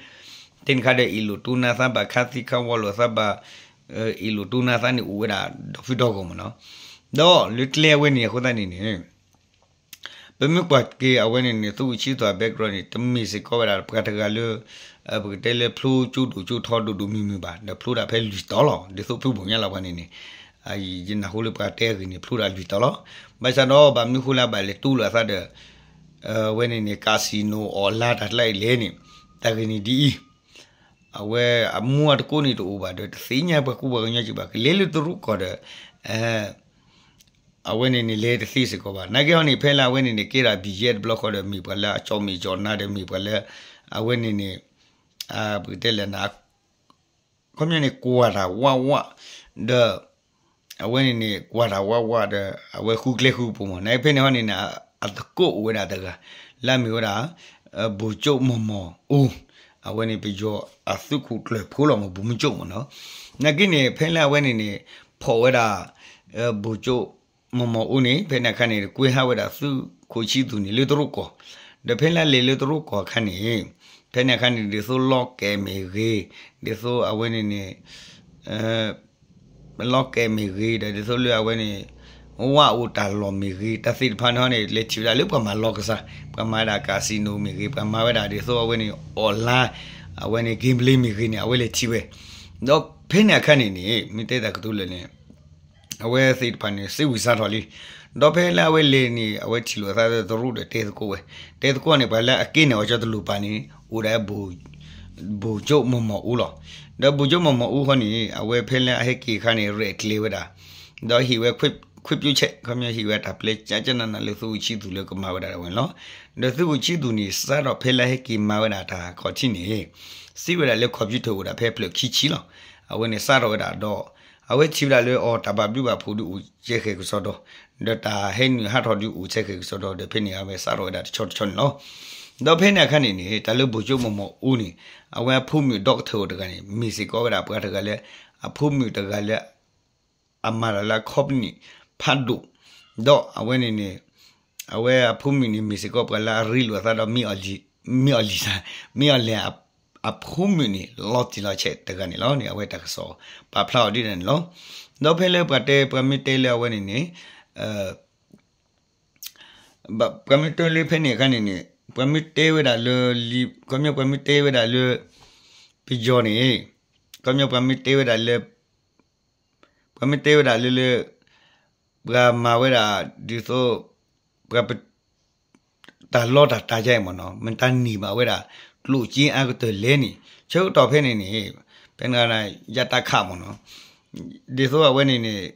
တဲန့ၣ်ခါဒီး အ့ၣ်လိာ်တိၢ်နါသးဘၣ် ခါသံခါဝီလိာ်သးဘၣ် အ့ၣ်လိာ်တိၢ်နါသးန့ၣ် အိၣ်ဝဲဒၣ်ဒီဖုဒီဂီၢ်မးနီၤ, ဒီးလၢကျဲအဝဲန့ၣ်အဃိသတးန့ၣ်န့ၣ် ပမ့ၢ်ကွၢ်က့ၤအဝဲန့ၣ်န့ၣ် သုးခိၣ်ဆံသူးအ background န့ၣ် တမ့ၢ်စ့ၢ်ကီးဝဲဒၣ် ပှၤတဂၤလၢ ပကတဲလၢဖျိကၠိဒိၣ်ကၠိထီဒိၣ်ဒိၣ်မုၢ်မုၢ်ဘၣ်, ဒီးဖျိတၢ်ဖဲလွံၢ်တီၤလီၤ, ဒ်သိးဖုဘိၣ်ညါလီၤပှၤန့ၣ်န့ၣ်, ယနၢ်ဟူလၢပှၤတဲအဂ့ၢ်န့ၣ် ဖျိတၢ်လွံၢ်တီၤလီၤ, ဘၣ်ဆၣ်ဒီးဘၣ်မနုၤဃိလၢအဘၣ်လဲၤတူၢ်လိာ်အသးဒီး အဝဲန့ၣ်န့ၣ် casino အီၣ်လါတၢ်ကျါအံၤလဲၣ်န့ၣ်, တၢ်ဂ့ၢ်န့ၣ်ဒ်အံၤ အဝဲအမူအတကိးန့ၣ်တအိၣ်ဘၣ်ဒီး တသ့ၣ်ညါပှၤကူပှၤကညီက့ၤဘၣ် ကလဲၤလၢတရူးကီၢ်ဒီး အဝဲန့ၣ်န့ၣ် လဲၤတသ့စ့ၢ်ကီးဘၣ်. နာ်က့ဟီန့ၣ် ဖဲလၢအဝဲန့ၣ်န့ၣ် ကဲဒၣ် BGF တဘျီဃီဒီး မ့ၢ်ပှၤလၢအကၠီၣ်မဲာ်ကၠီၣ်နါဒီး မ့ၢ်ပှၤလၢ အဝဲန့ၣ်န့ၣ် ပကတဲလဲၣ်နၤ ခီပညီန့ၣ် ကွၢ်တၢ်ဝးဝး ဒီး အဝဲန့ၣ်န့ၣ် ကွၢ်တၢ်ဝးဝးဒီး အဝဲဃုကျဲဃုကပူၤမး နာ်က့ဖဲန့ၣ်ဟီန့ၣ်န့ၣ် အသကိးအိၣ်ဝဲဒၣ်တဂၤ လၢအမ့ၢ်ဝဲဒၣ် ဗိုလ်ချုပ်မောင်မောင်ဦး, အဝဲန့ၣ်ပယီၤအသုးခိၣ်ကျၢၢ်ဖိလီၤမး ဗိုလ်မှူးချုပ်မးနီၤ. နာ်က့န့ၣ် ဖဲလၢအဝဲန့ၣ်န့ၣ် ဖီၣ်ဝဲဒၣ် ဗိုလ်ချုပ်မောင်မောင်ဦးန့ၣ် ဖဲန့ၣ်အခါန့ၣ် ကွဲဟးဝဲဒၣ်သုးခိၣ်ဆံသူန့ၣ် လၢတရူးကီၢ်, ဒီးဖဲလၢအလဲၤလၢတရူးကီၢ်အခါန့ၣ် ဖဲန့ၣ်အခါန့ၣ် ဒ်သိးလီၢ်ကဲမ့ၢ်ဂ့ၤ, ဒ်သိးအဝဲန့ၣ်န့ၣ် လီၢ်ကဲမ့ၢ်ဂ့ၤ ဒီးဒ်သိးလၢအဝဲန့ၣ် ဝၣ်အိၣ်တၢ်လီၢ်မ့ၢ်ဂ့ၤ တၢ်သ့ၣ်တဖၣ်န့ၣ်ဟီန့ၣ် လဲၤထံၣ်ဝဲဒၣ်လၢပှၤမၤလီၢ်ကစၢ်, ပှၤမၤဝဲဒၣ် casino မ့ၢ်ဂ့ၤ, ပှၤမၤဝဲဒၣ်ဒ်သိးအဝဲန့ၣ် online အဝဲန့ၣ် gambling မ့ၢ်ဂ့ၤန့ၣ် အဝဲလဲၤထံၣ်ဝဲ, ဒီးဖဲန့ၣ်အခါန့ၣ်န့ၣ် မ့ၢ်တဲတၢ်ကတိၤလၢာ်န့ၣ် အဝဲသ့ၣ်တဖၣ်န့ၣ် စ့ဝံၤစးထီၣ်လံ, ဒီးဖဲလၢအဝဲလဲၤန့ၣ် အဝဲထံၣ်လိာ်အသးတရူးဒီးတဲသကိးဝဲ, တဲသကိးန့ၣ် ပှၤလၢအကဲန့ၢ်အီၤကၠီတလူၤပာ်န့ၣ် အိၣ်ဒၣ် ဗိုလ်ချုပ်မောင်မောင်ဦး လီၤ. ဒီး ဗိုလ်ချုပ်မောင်မောင်ဦး ဃီန့ၣ် အဝဲဖဲလၢအဟဲက့ၤအခါန့ၣ် ရဲၣ်ကျဲၤဝဲဒၣ်, ဒီးဟ့ၣ်ဝဲခွင့်ပြုချက် ခီပညီဟ့ၣ်ဝဲတၢ်ပျဲ ကၠၢကၠၢနးနး လၢသုးခိၣ်ဆံသူလၢကမၤဝဲဒၣ်ဝဲန့ၣ်လီၤ. ဒီးသုးခိၣ်ဆံသူန့ၣ် စးထီၣ်ဖဲလၢဟဲက့ၤမၤဝဲဒၣ်တၢ်ခီၣ်ထံးန့ၣ် စံးဝဲဒၣ်လၢ computer အိၣ်ဒၣ်ဖဲဖျၢၣ်ခံဆံလီၤ. အဝဲန့ၣ်စးထီၣ်ဝဲဒၣ်ဒီး အဝဲထံၣ်ဝဲဒၣ်လၢအီၤ တၢ်ဘၣ်ဘျုးဘၣ်ဖှိၣ်ဒုးအိၣ်ကဲဃဲၤကစီဒီ, ဒီးတၢ်ဟဲနုာ်ဟးထီၣ်ဒုးအိၣ်ကဲဃဲၤကစီဒီ, ဒီးဖဲန့ၣ်အဝဲစးထီၣ်ဝဲဒၣ်တဆီတဆီန့ၣ်လီၤ. ဒီးဖဲန့ၣ်အခါန့ၣ်န့ၣ် တၢ်လၢ ဗိုလ်ချုပ်မောင်မောင်ဦး န့ၣ် အဝဲအဖိမုၣ်ဒီကထၢၣ်အိၣ်တဂၤန့ၣ် မ့ၢ်စ့ၢ်ကီးဝဲဒၣ်ပှၤတဂၤလၢ အဖိမုၣ်တဂၤလၢ အမၤတၢ်လၢအ company ဖးဒိၣ်, ဒီးအဝဲန့ၣ်န့ၣ် အဝဲအဖိမုၣ်န့ၣ် မ့ၢ်စ့ၢ်ကီးပှၤလၢအရ့လိာ်အသးဒီး မ့ၢ်အီၣ်လံၤ, မ့ၢ်အီၣ်လံၤ, မ့ၢ်အီၣ်လံၤအဖိမုၣ်န့ၣ် လီၤတံၢ်လီၤဆဲးတဂၤန့ၣ်လီၤန့ၣ် အဝဲတၢ်ကစီၣ်ပာ်ဖျါအီၤဒ်န့ၣ်လီၤ. ဒီးဖဲလၢပှၤတဲ ပှၤမ့ၢ်တဲလၢအဝဲန့ၣ်န့ၣ် ပှၤမ့ၢ်တဲလၢဖဲန့ၣ်အခါန့ၣ်န့ၣ် ပှၤမ့ၢ်တဲဝဲဒၣ်လၢ လံာ် ခီပညီ ပှၤမ့ၢ်တဲဝဲဒၣ်လၢ ပယီၤန့ၣ် ခီပညီ ပှၤမ့ၢ်တဲဝဲဒၣ်လၢ ပှၤမ့ၢ်တဲဝဲဒၣ်လၢလၢ ပှၤမၤဝဲဒၣ်ဒ်သိး ပှၤ တၢ်လီတၢ်တၤယါအံၤမ့ၢ်နီၤ မ့ၢ်တၢ်န့ၢ်ဘၣ်ဝဲဒၣ် ကျိၣ်စ့အါကတၢၢ်လဲၣ်န့ၣ် ဆၢကတီၢ်ဖဲန့ၣ်န့ၣ် ဖဲန့ၣ် ယတၢ်ခးမ့ၢ်နီၤ ဒ်သိးအဝဲန့ၣ်န့ၣ်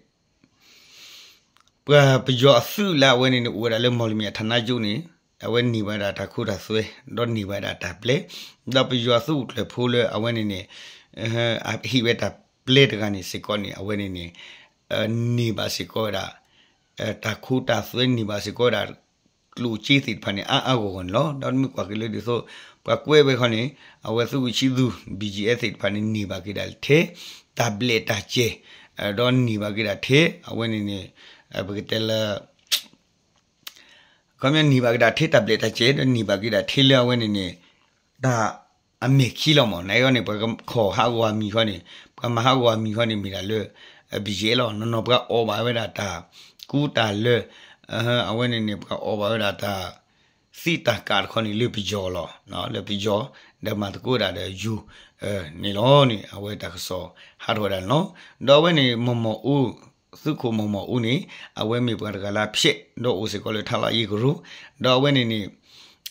ပှၤပယီၤအသုးလၢအဝဲန့ၣ်န့ၣ် အိၣ်ဝဲဒၣ်လၢ မော်လမြိုင် အ ဌာနချုပ် န့ၣ် အဝဲန့ၢ်ဘၣ်ဝဲဒၣ်တၢ်ခိတၢ်သွဲ ဒီးန့ၢ်ဘၣ်ဝဲဒၣ်တၢ်ပျဲ ဒီးပယီၤအသုးခိၣ်ကျၢၢ်ဖိလၢအဝဲန့ၣ်န့ၣ် ဟ့ၣ်ဝဲတၢ်ပျဲတဂၤန့ၣ်စ့ၢ်ကီးန့ၣ် အဝဲန့ၣ်န့ၣ် န့ၢ်ဘၣ်စ့ၢ်ကီးဝဲဒၣ် တၢ်ခိတၢ်သွဲ န့ၢ်ဘၣ်စ့ၢ်ကီးဝဲဒၣ် ကျိၣ်စ့သ့ၣ်တဖၣ်န့ၣ် အါအါဂီၢ်ဂီၢ်န့ၣ်လီၤ. ဒီးမ့ၢ်ကွၢ်က့ၤလၢဒ်သိး ပှၤကွဲးဝဲခီန့ၣ် အဝဲသုးခိၣ်ဆံသူ ဘီၣ်ကၠံၣ်အဲၣ်သ့ၣ်တဖၣ်န့ၣ် န့ၢ်ဘၣ်က့ၤဒၣ်ထဲ တၢ်ဘျဲၣ်တၢ်စဲၤ ဒီးန့ၢ်ဘၣ်က့ၤဒၣ်ထဲ အဝဲန့ၣ်န့ၣ် ပကတဲလၢ ခီပညီန့ၢ်ဘၣ်က့ၤဒၣ်ထဲတၢ်ဘျဲၣ်တၢ်စဲၤ ဒီးန့ၢ်ဘၣ်က့ၤဒၣ်ထဲလၢအဝဲန့ၣ်န့ၣ် တၢ်အမဲာ်ခံလီၤမး နာ်က့န့ၣ် ပှၤကခီၣ်ဟးဂီၤအမံၤခီန့ၣ် ပှၤမၤဟးဂီၤအမံၤခီန့ၣ် မ့ၢ်ဒၣ်လၢ ဘီၣ်ကၠံၣ်အဲၣ်လီၤ. နီၢ်နီၢ်ပှၤအီၣ်ဘၣ်ဝဲဒၣ်တၢ်ကူတၢ်လၢ အဝဲန့ၣ်န့ၣ် ပှၤအီၣ်ဘၣ်ဝဲဒၣ်တၢ် သံတၢ်ကးတခီန့ၣ် လၢပယီၤလီၤ. လၢပယီၤ ဒီးမၤသကိးဝဲဒၣ်ဒီးယိၤ န့ၣ်လီၤန့ၣ် အဝဲတၢ်ကစီၣ်ဟးထီၣ်ဝဲဒၣ်န့ၣ်လီၤ. ဒီးအဝဲန့ၣ် မောင်မောင်ဦး သုးခိၣ် မောင်မောင်ဦး န့ၣ် အဝဲမ့ၢ်ပှၤတဂၤလၢအဖျဲး ဒီးအိၣ်စ့ၢ်ကီးလၢထါလီၢ်အယ့ၢ်ကရူၢ် ဒီးအဝဲန့ၣ်န့ၣ်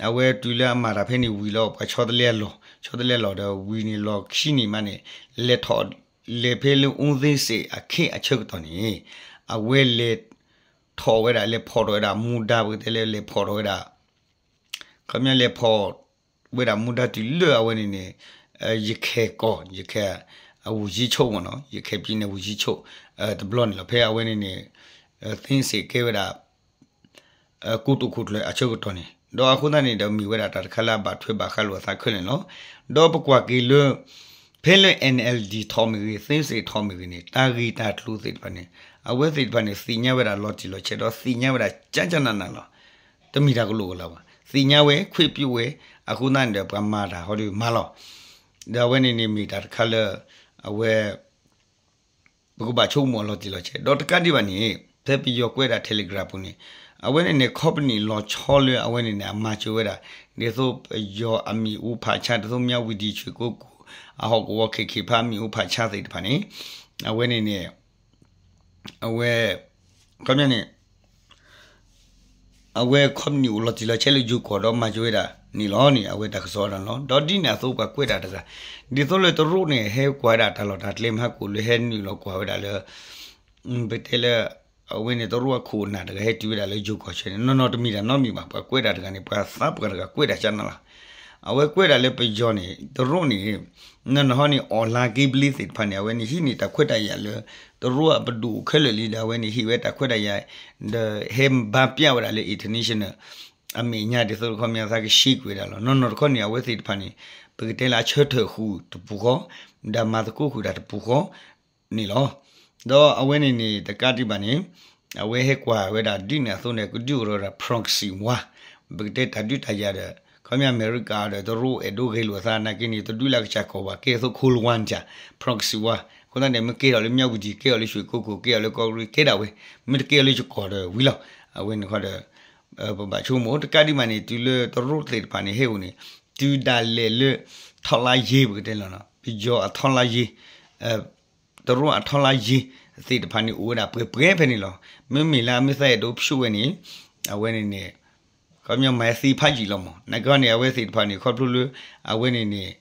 အဝဲတုၤလၢအမၤတၢ်ဖဲန့ၣ်ဝံၤလီၤ ပှၤဆီတလဲအလီၢ် ဆီတလဲအလီၢ်ဒီးဝံၤန့ၣ် လီၢ်ခံနံၤမးန့ၣ် လဲၤထီၣ် လဲၤဖဲလၢ ဦးသိန်းစိန် အခ့အဆၢကတီၢ်န့ၣ် အဝဲလဲၤထီၣ်ဝဲဒၣ် လဲၤဖီၣ်ထီၣ်ဝဲဒၣ်မူဒါ ပကတဲလၢလဲၤဖီၣ်ထီၣ်ဝဲဒၣ် ခီပညီလဲၤဖီၣ်ဝဲဒၣ်မူဒါတုၤလၢအဝဲန့ၣ်န့ၣ် ရခိုင်ကီၢ် ရခိုင် ဝန်ကြီးချုပ် မ့ၢ်နီၤ ရခိုင်ပြည်နယ် ဝန်ကြီးချုပ် တဘျီန့ၣ်လီၤ. ဖဲအဝဲန့ၣ်န့ၣ် သိန်းစိန် ကဲဝဲဒၣ် ကိတိာ်ခိၣ်ကျၢၢ်အဆၢကတီၢ်န့ၣ် ဒီးအဃိသတးန့ၣ်ဒီးမ့ၢ်ဝဲဒၣ်တၢ်တခါလၢအဘၣ်ထွဲဘၣ်ဃးလိာ်အသးခဲလၢာ်န့ၣ်လီၤ. ဒီးပကွၢ်က့ၤလၢ ဖဲလၢ NLD ထီၣ်မ့ၢ်ဂ့ၤ သိန်းစိန် ထီၣ်မ့ၢ်ဂ့ၤန့ၣ် တၢ်ဂ့ၢ်တၢ်ကျိၤသ့ၣ်တဖၣ်န့ၣ် အဝဲသ့ၣ်တဖၣ်န့ၣ် သ့ၣ်ညါဝဲဒၣ်လီၤတံၢ်လီၤဆဲး ဒီးသ့ၣ်ညါဝဲဒၣ်ကၠၢကၠၢနးနးလီၤ. တမ့ၢ်တၢ်ကလိာ်ကလၤဘၣ်. သ့ၣ်ညါဝဲ ခွင့်ပြုဝဲ အဃိသတးန့ၣ်ဒီး ပှၤမၤတၢ်ဟီဒီးမၤလီၤ. ဒီးအဝဲန့ၣ်န့ၣ်မ့ၢ်တၢ်တခါလၢ အဝဲ ပကဘၣ်ဆိကမိၣ်အလီၤတံၢ်လီၤဆဲး ဒီးတကးဒံးဘၣ်န့ၣ် ဖဲပယီၤကွဲးဒၣ် Telegram ပူၤန့ၣ် အဝဲန့ၣ်န့ၣ် company လီၤဆီလၢအဝဲန့ၣ်န့ၣ် အမၤစၢၤဝဲဒၣ် ဒ်သိးပယီၤအမံၤအူဖးဆါ ဒ်သိး မြဝတီ ရွှေကုက္ကို အဟီၣ်ကဝီၤ ခေတ်ခေတ်ဖး အမံၤအူဖးဆါသ့ၣ်တဖၣ်န့ၣ် အဝဲန့ၣ်န့ၣ် အဝဲ ခီပညီန့ၣ် အဝဲ company အိၣ်လီၤတံၢ်လီၤဆဲးလၢယိၤကီၢ်ဒီးမၤစၢၤဝဲဒၣ်န့ၣ်လီၤန့ၣ် အဝဲတၢ်ကစီၣ်ဒၣ်န့ၣ်လီၤ. ဒီးဒ်န့ၣ်အသိးပှၤကွဲးတၢ်တဂၤ ဒ်သိးလၢတရူးန့ၣ် ဟဲကွၢ်ဝဲဒၣ်တၢ်လီၢ်တၢ်ကျဲမဟါကိၣ်လၢဟဲနုာ်လီၤကွၢ်ဝဲဒၣ်လၢ ပတဲလၢ အဝဲန့ၣ်တရူးအခိၣ်အနၢ်တဂၤဟဲတုၤဝဲဒၣ်လၢယိၤကီၢ်ဆၢန့ၣ် နီၢ်နီၢ်တမ့ၢ်တၢ်နီတမံၤဘၣ် ပှၤကွဲးတၢ်တဂၤန့ၣ် ပှၤသးပှၢ်တဂၤကွဲးတၢ်ကၢနၤလီၤ. အဝဲကွဲးဒၣ်လၢပယီၤန့ၣ် တရူးန့ၣ် နီၢ်နီၢ်ဟီန့ၣ် online gambling သ့ၣ်တဖၣ်န့ၣ် အဝဲန့ၣ်ဟံးန့ၢ်တၢ်ခွဲးတၢ်ယာ်လၢ တရူးအပဒိၣ်ခဲလၢာ်လံဒီး အဝဲန့ၣ်ဟ့ၣ်ဝဲတၢ်ခွဲးတၢ်ယာ် ဒီးဟဲဘါပျးဝဲဒၣ်လၢ international အမဲာ်ညါဒ်သိးတခီပညီသးကရှဲကွံာ်ဝဲဒၣ်လီၤ. နီၢ်နီၢ်တခီန့ၣ် အဝဲသ့ၣ်တဖၣ်န့ၣ် ပကတဲလၢအဆၢထၢၣ်ဃုာ်တပူၤဃီ, ဒီးမၤသကိးဃုာ်တၢ်တပူၤဃီန့ၣ်လီၤ. ဒီးအဝဲန့ၣ်န့ၣ် တကးဒံးဘၣ်န့ၣ် အဝဲဟဲကွၢ်ဝဲဒၣ်ဒ်န့ၣ်အသိးန့ၣ် ကဒုးအိၣ်ထီၣ်ဝဲဒၣ် proxy war, ပကတဲတၢ်ဒုးတၢ်ယၤဒီး ခီပညီအမဲရကၤဒီးတရူးအဲၣ်ဒိးဂဲၤလိာ်အသးနာ်က့န့ၣ် တဒုးလၢကစၢ်ကီၢ်ဘၣ် ကဲအသိး Cold War န့ၣ် proxy war အဃိသတးန့ၣ် မ့ၢ်ကဲထီၣ်လၢမၠၣ်ဝတံၤ ကဲထီၣ်လၢရွှေကုက္ကို ကဲထီၣ်လၢကီၢ်ကရံၣ် ကဲဒၣ်ဝဲ, မ့ၢ်တကဲထီၣ်လၢယကီၢ်ဒီးဝံၤလီၤ. အဝဲန့ၣ်ခီဒီး ပဘၣ်ဆိကမိၣ် တကးဒံးဘၣ်န့ၣ် တုၤလၢတရူးသ့ၣ်တဖၣ်န့ၣ် ဟဲအိၣ်န့ၣ် တုၤဒၣ်လဲာ်လၢ ထောက်လှမ်းရေး ပကတဲလီၤ ပယီၤအ ထောက်လှမ်းရေး တရူးအ ထောက်လှမ်းရေး သ့ၣ်တဖၣ်န့ၣ် အိၣ်ဝဲဒၣ်ပှဲၤပှဲၤဖဲန့ၣ်လီၤ. မ့မ့ၢ်လၢအမ့ၢ်သးအဲၣ်ဒိးဖျိဝဲန့ၣ် အဝဲန့ၣ်န့ၣ် ခီပညီမၤသ့ဖးယံာ်လီၤမး. နာ်က့န့ၣ် အဝဲသ့ၣ်တဖၣ်န့ၣ် ခီဖျိလၢ အဝဲန့ၣ်န့ၣ်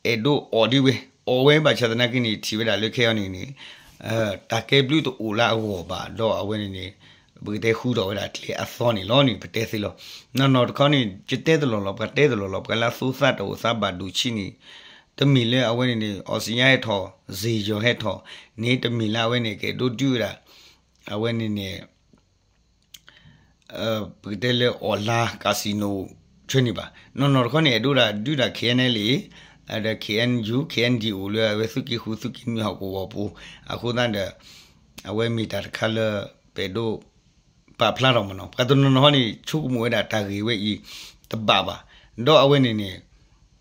အဲၣ်ဒိးအီၣ်ဒ်ဝဲ, အီၣ်ဝဲဘၣ်ဆၣ်သနာ်က့န့ၣ် ထံၣ်ဝဲဒၣ်လၢခဲအံၤန့ၣ်န့ၣ် တၢ်ကဲဘျုးတအိၣ်လၢအဂီၢ်ဘၣ် ဒီးအဝဲန့ၣ်န့ၣ် ပကတဲဃုထီၣ်ဝဲဒၣ်ကျဲအသီန့ၣ်လီၤန့ၣ် ပတဲသ့လီၤ. နီၢ်နီၢ်တခီန့ၣ် ယတဲတလီၢ်လီၤ ပှၤတဲတလီၢ်လီၤ ပှၤလၢအသူသးတအိၣ်သးဘၣ်ဒိၣ်ဆံးန့ၣ် တမ့ၢ်လၢအဝဲန့ၣ်န့ၣ် အီစံယါဟဲထီၣ် စ့ယီၤဟဲထီၣ်န့ၣ် တမ့ၢ်လၢအဝဲန့ၣ် ကအဲၣ်ဒိးဒုးဝဲဒၣ် အဝဲန့ၣ်န့ၣ် ပကတဲလၢ online casino ဆၢန့ၣ်ဘၣ်. နီၢ်နီၢ်တခီန့ၣ် အဲၣ်ဒိးဒၣ်ဒုးဒၣ် KNLA ဒီး KNU KNDO လၢအဝဲသုးက့ဃုသုးက့နွံဟီၣ်ကဝီၤပူၤ အဃိသတးဒီး အဝဲမ့ၢ်တၢ်တခါလၢ ပအဲၣ်ဒိးပာ်ဖျါထီၣ်မးနီၤ. ပှၤတနီၤနီၤဟီန့ၣ် ဆိကမိၣ်ဝဲဒၣ်တၢ်ဂ့ၢ်ဝဲအံၤ တဘၣ်ဘၣ်. ဒီးအဝဲန့ၣ်န့ၣ်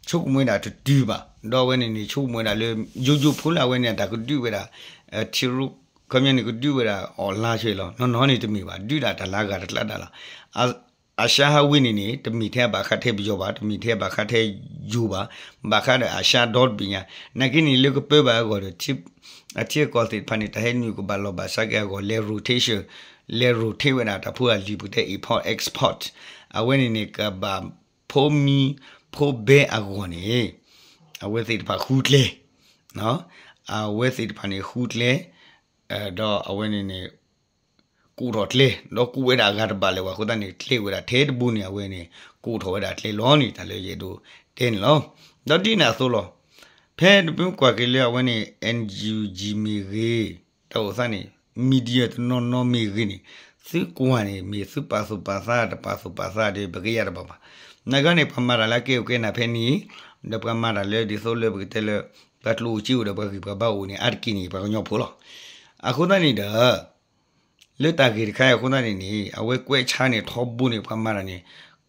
ဆိကမိၣ်ဝဲဒၣ်တတုၤဘၣ်. ဒီးအဝဲန့ၣ်န့ၣ် ဆိကမိၣ်ဝဲဒၣ်လၢ ယိယိဖိလၢအဝဲန့ၣ် တၢ်ကဒုးဝဲဒၣ် ထံရူၢ် ခီပညီန့ၣ် ကဒုးဝဲဒၣ် online ဆဲလီၤ. နီၢ်နီၢ်န့ၣ်တမ့ၢ်ဘၣ် ဒုးဒၣ်တၢ်လၢအဂၤတကျါဒၣ်လီၤ. အ အၤၡါဟးဝ့ၢ်န့ၣ်န့ၣ် တမ့ၢ်ထဲအဘၣ်ဃးထဲပယီၤဘၣ် တမ့ၢ်ထဲအဘၣ်ဃးထဲယိၤဘၣ် ဘၣ်ဃးဒီးအၤၡါဒီတဘ့ၣ်ညါ နာ်က့န့ၣ် လၢကပၢဘၣ်အဂီၢ်ဒီး အထံအကီၢ်သ့ၣ်တဖၣ်န့ၣ် တၢ်ဟဲနုာ်ကဘၣ်လီၢ်ဘၣ်စးက့အဂီၢ် လဲၤ rotation လဲၤ rotate ဝဲဒၣ်တၢ်ဖိတၢ်လံၤ ပကတဲ import export အဝဲန့ၣ်န့ၣ် ကဘၣ်ဖိမံဖိဘဲအဂီၢ်န့ၣ် အဝဲသ့ၣ်တဖၣ်ဃုကျဲ အဝဲသ့ၣ်တဖၣ်န့ၣ်ဃုကျဲ ဒီးအဝဲန့ၣ်န့ၣ် ကိးထီၣ်ကျဲ ဒီးကိးဝဲဒၣ်အဂၤတဘၣ်လၢၤဘၣ်အဃိသတးန့ၣ် ကျဲဝဲဒၣ်ထဲတဘိန့ၣ် အဝဲန့ၣ် ကိးထီၣ်ဝဲဒၣ်ကျဲလီၤန့ၣ် တၢ်လၢယအဲၣ်ဒိးတဲန့ၣ်လီၤ. ဒီးဒ်န့ၣ်အသိးလီၤ. ဖဲတမ့ၢ်ကွၢ်က့ၤလၢအဝဲန့ၣ် NUG မ့ၢ်ဂ့ၤ တၢ်အိၣ်သးန့ၣ် media တနီၤနီၤမ့ၢ်ဂ့ၤန့ၣ် သုကွၢ်န့ၣ် မ့ၢ်သုပာ်သူၣ်ပာ်သး တပာ်သူၣ်ပာ်သးဒီး ပကယၢ်တဘၣ်ဘၣ်. နာ်က့န့ၣ် ပှၤမၤတၢ်လၢအကဲအိၣ်ကဲနၢ်ဖဲန့ၣ် ဒီးပှၤမၤတၢ်လၢဒ်သိးလၢပကတဲလၢ ပှၤကျိၣ်အိၣ်စ့အိၣ်ဒီးပှၤဂံၢ်ပှၤဘါအိၣ်န့ၣ် အါတက့ၢ်န့ၣ် ပှၤကညီဖိလီၤ. အဃိသတးန့ၣ်ဒီး လၢတၢ်ဂ့ၢ်တခါအံၤအဃိသတးန့ၣ်န့ၣ် အဝဲကွဲးဆါန့ၣ်ထီဘိန့ၣ် ပှၤမၤတၢ်န့ၣ်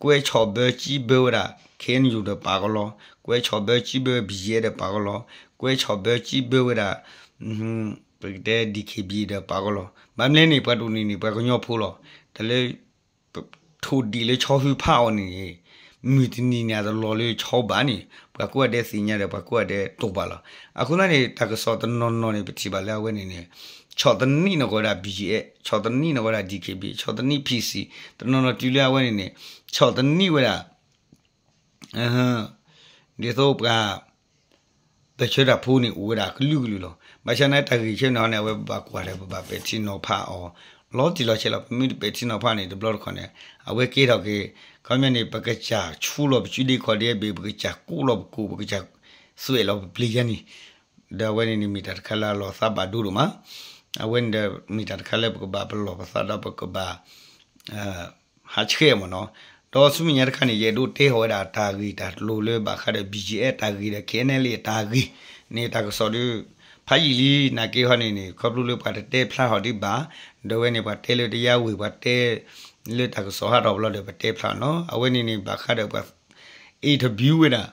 ကွဲးဆီၣ်ဘၢစံးဘၢဝဲဒၣ် KNU ဒီးပာ်ကလီ, ကွဲးဆီၣ်ဘၢစံးဘၢ ဘံယဲ ဒီးပာ်ကလီ, ကွဲးဆီၣ်ဘၢစံးဘၢဝဲဒၣ် ပကတဲ DKB ဒီးပာ်ကလီ, ဘၣ်မနုၤလဲၣ်န့ၣ် ပှၤဒိၣ်န့ၢ်န့ၣ် ပှၤကညီဖိလီၤ. တၢ်လၢ ထိၣ်ဒံးလၢဆီဟူဖးအီၤန့ၣ်န့ၣ် မုၢ်တနံၤန့ၣ် အတလီၤလၢဆီဘၣ်န့ၣ် ပှၤကိးဂၤဒဲးသ့ၣ်ညါဒီး ပှၤကိးဂၤဒဲးတိာ်ပာ်လီၤ. အဃိသတးန့ၣ် တၢ်ကစီၣ်တနီၤနီၤန့ၣ် ပထံၣ်ဘၣ်လၢအဝဲန့ၣ်န့ၣ် ဆီၣ်သနံးနီၢ်ကီၢ်ဝဲဒၣ် BGF, ဆီၣ်သနံးနီၢ်ကီၢ်ဝဲဒၣ် DKB, ဆီၣ်သနံး PC, တနီၤနီၤတုၤလၢအဝဲန့ၣ်န့ၣ် ဆီၣ်သနံးဝဲဒၣ် ဒ်သိးပှၤ ပဆၢတၢ်ဖိန့ၣ် အိၣ်ဝဲဒၣ်ကလုာ်ကလုာ်လီၤ. ဘၣ်ဆၣ်န့ၣ် တၢ်ဂ့ၢ်ဆၢန့ၣ်ဟီန့ၣ် အဝဲပဘၣ်ကွၢ်ဒီး ပဘၣ်ပဲာ်ထံနီၤဖးအီၤ လီၤတံၢ်လီၤဆဲးလီၤ. ပမ့ၢ်တပဲာ်ထံနီၤဖးန့ၣ် တဘျီတခီၣ်န့ၣ် အဝဲကဲထီၣ်က့ၤ ခီပညီန့ၣ် ပကစၢ်ဆူလီၤပစုဒ့ခီၣ်ဒ့ဘ့ၣ် ပကစၢ်ကိးလီၤပကိာ် ပကစၢ်သွဲၣ်လီၤပပျ့ၤယါန့ၣ် ဒီးအဝဲန့ၣ်န့ၣ် မ့ၢ်တၢ်တခါလၢအလီၤသးဘၣ်ဒိဒိၣ်မး. အဝဲန့ၣ်ဒီး မ့ၢ်တၢ်တခါလၢပကဘၣ်ပလီၢ်ပသးဒီးပကဘၣ် ဟးဆှဲးမ့ၢ်နီၤ. ဒီးဆူမဲာ်ညါတခါန့ၣ် ယအဲၣ်ဒိးတဲဃီၤဝဲဒၣ်တၢ်ဂ့ၢ်တၢ်ကျိၤလၢဘၣ်ဃးဒီး BGF တၢ်ဂ့ၢ်ဒီး KNLA တၢ်ဂ့ၢ်န့ၣ် တၢ်ကစီၣ်ဒီး ဖးယံာ်လံနာ်က့ဟီန့ၣ်န့ၣ် ခီဖျိလၢပှၤတတဲဖျါထီၣ်ဒံးဘၣ်, ဒီးဝဲန့ၣ် ပှၤတဲလၢတယါဝ့ၢ် ပှၤတဲလၢတၢ်ကစီၣ်ဟးထီၣ်ဘျီဒီး ပတဲဖျါနီၤ. အဝဲန့ၣ်န့ၣ် ဘၣ်ဃးဒီးပှၤ interview ဝဲဒၣ်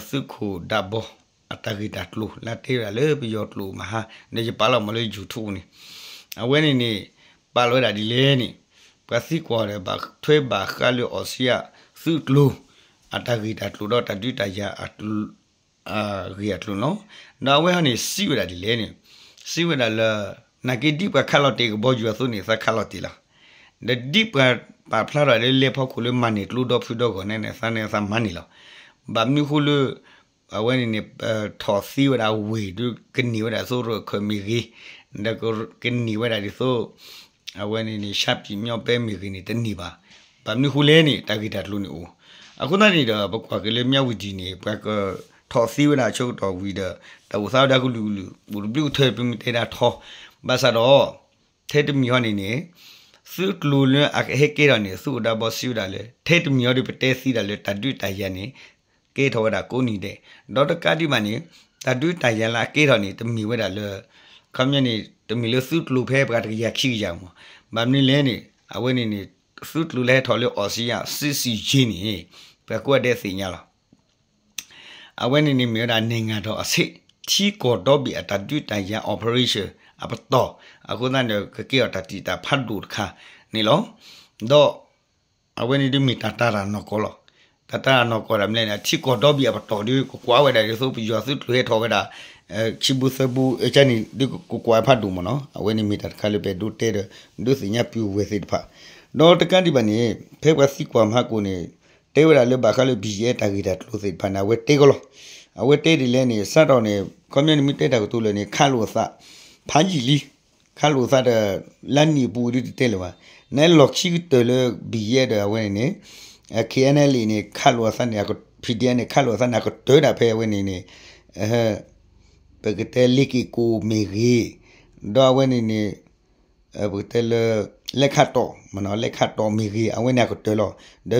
သုးခိၣ်ဒးဘီ အတၢ်ဂ့ၢ်တၢ်ကျိၤ လၢတဲဝဲဒၣ်လၢပယီၤကျိာ်မဟါ ဒီးယပာ်လီၤမးလၢ YouTube န့ၣ် အဝဲန့ၣ်န့ၣ် ပာ်လီၤဝဲဒၣ်ဒ်လဲၣ်န့ၣ် ပှၤသံကွၢ်ဒီး ဘၣ်ထွဲဘၣ်ဃးလၢအီစံယါ သုးကျိၤ အတၢ်ဂ့ၢ်တၢ်ကျိၤဒီးတၢ်ဒုးတၢ်ယၤ အဂ့ၢ်အကျိၤလီၤ. ဒီးအဝဲဟီန့ၣ် စံးဝဲဒၣ်ဒ်လဲၣ်န့ၣ် စံးဝဲဒၣ်လၢ နာ်က့ဒ်ပှၤခးလီၤတ့ၢ်ကဘီယူၤအသိးန့ၣ် သးခးလီၤတ့ၢ်လီၤ. ဒီးဒ်ပှၤပာ်ဖျါထီၣ်လၢလဲၤဖီခိၣ်လၢမၤန့ၢ်ကျိဒီဖုဒီဂီၢ်န့ၣ်န့ၣ် သးန့ၣ်သးမၤန့ၢ်လီၤ. ဘၣ်မနုၤဃိလၢ အဝဲန့ၣ်န့ၣ် ထီၣ်သ့ဝဲဒၣ်ဝ့ၢ်ဒီးကန့ၢ်ဝဲဒၣ်သိရခၢၣ်မ့ၢ်ဂ့ၤ, ဒီးကန့ၢ်ဝဲဒၣ်ဒ်သိး အဝဲန့ၣ်န့ၣ် ရှမ်းပြည်မြောက်ပိုင်းမ့ၢ်ဂ့ၤန့ၣ် တန့ၢ်ဘၣ်. ဘၣ်မနုၤဃိလဲၣ်န့ၣ် တၢ်ဂ့ၢ်တၢ်ကျိၤန့ၣ်အိၣ်. အဃိသတးန့ၣ်ဒီး ပကွၢ်က့ၤလၢမၠၣ်ဝတံၤန့ၣ် ပှၤကထီၣ်သ့ဝဲဒၣ်ဆၢကတီၢ်ဝံၤဒီး တၢ်အိၣ်သးဝဲဒၣ်ကလုာ်ကလုာ် အိၣ်တဘျုးကထၢၣ် ပမ့ၢ်တဲဒၣ်ထီ, ဘၣ်ဆၣ်ဒီး ထဲတမံၤဟီန့ၣ်န့ၣ် သုးကျိၤလၢအကဟဲကဲထီၣ်န့ၣ် သုးခိၣ်ဒၢဘီစံးဝဲဒၣ်လၢ ထဲတမံၤအံၤဒီးပတဲသံဒၣ်လၢတၢ်ဒုးတၢ်ယၤန့ၣ် ကဲထီၣ်ဝဲဒၣ်ကိးနံၤဒဲး, ဒီးတကးဒံးဘၣ်န့ၣ် တၢ်ဒုးတၢ်ယၤလၢအကဲထီၣ်န့ၣ် တမ့ၢ်ဝဲဒၣ်လၢ ခီပညီန့ၣ် တမ့ၢ်လၢသုးကျိၤဖဲပှၤတကယၤခံကယၤမး, ဘၣ်မနုၤလဲၣ်န့ၣ် အဝဲန့ၣ်န့ၣ် သုးကျိၤလၢဟဲထီၣ်လၢ အီစံယါ စံစံယ့န့ၣ် ပှၤကိးဂၤဒဲးသ့ၣ်ညါလီၤ. အဝဲန့ၣ်န့ၣ်မ့ၢ်ဝဲဒၣ် နဲၣ်ငၤဒီးအဆ့ၣ် ထံကီၢ်ဒီဘ့ၣ်အတၢ်ဒုးတၢ်ယၤ operation အပတီၢ်, အဃိသတးန့ၣ် ကကဲအီၤတၢ်တံာ်တာ်ဖးဒိၣ်တခါန့ၣ်လီၤ. ဒီး အဝဲန့ၣ်ဒ်မ့ၢ်တၢ်တာ်တၢ်နီၢ်ကီၢ်လီၤ. တၢ်တာ်တၢ်နီၢ်ကီၢ်ဒ်မနုၤလဲၣ်န့ၣ် ထံကီၢ်ဒီဘ့ၣ်အပတီၢ်ဒီး ကကွၢ်ဝဲဒၣ်ဒ်သိးပယီၤသုးကျိၤဟဲထီၣ်ဝဲဒၣ် ခံဘိသၢဘိ ကန့ၣ် ဒ်ကကွၢ်ဖးဒိၣ်မးနီၤ, အဝဲန့ၣ်မ့ၢ်တၢ်တခါလၢပအဲၣ်ဒိးတဲဒီး ဒုးသ့ၣ်ညါပုၢ်ဝဲၢ်သ့ၣ်တဖၣ်, ဒီးတကးဒံးဘၣ်န့ၣ် ဖဲပှၤသံကွၢ်မၤကိၣ်န့ၣ် တဲဝဲဒၣ်လၢဘၣ်ဃးလၢ ဘံၣ်ယဲၢ် တၢ်ဂ့ၢ်တၢ်ကျိၤသ့ၣ်တဖၣ်န့ၣ် အဝဲတဲကလီၤ. အဝဲတဲဒ်လဲၣ်န့ၣ် စးထီၣ်န့ၣ် ခီပညီန့ၣ်မ့ၢ်တဲတၢ်ကတိၤလၢာ်န့ၣ် ခးလိာ်အသး ဖးယံာ်လံ ခးလိာ်အသးဒီး လါနံၣ်အပူၤဒ်တတဲလၢၤဘၣ်, နလီၢ်ခံကတၢၢ်လၢ ဘံၣ်ယဲၢ် ဒီးအဝဲန့ၣ်န့ၣ် KNLA န့ၣ် ခးလိာ်အသးန့ၣ် PDF န့ၣ် ခးလိာ်အသးန့ၣ် အကတၢၢ်ဒၣ်ဖဲအဝဲန့ၣ်န့ၣ် ပကတဲလ့က့ၤကိၣ်မ့ၢ်ဂ့ၤ, ဒီးအဝဲန့ၣ်န့ၣ် ပကတဲလၢ လဲခးတီၣ်မ့ၢ်နီၤ လဲခးတီၣ်မ့ၢ်ဂ့ၤ အဝဲန့ၣ်အကတၢၢ်လီၤ.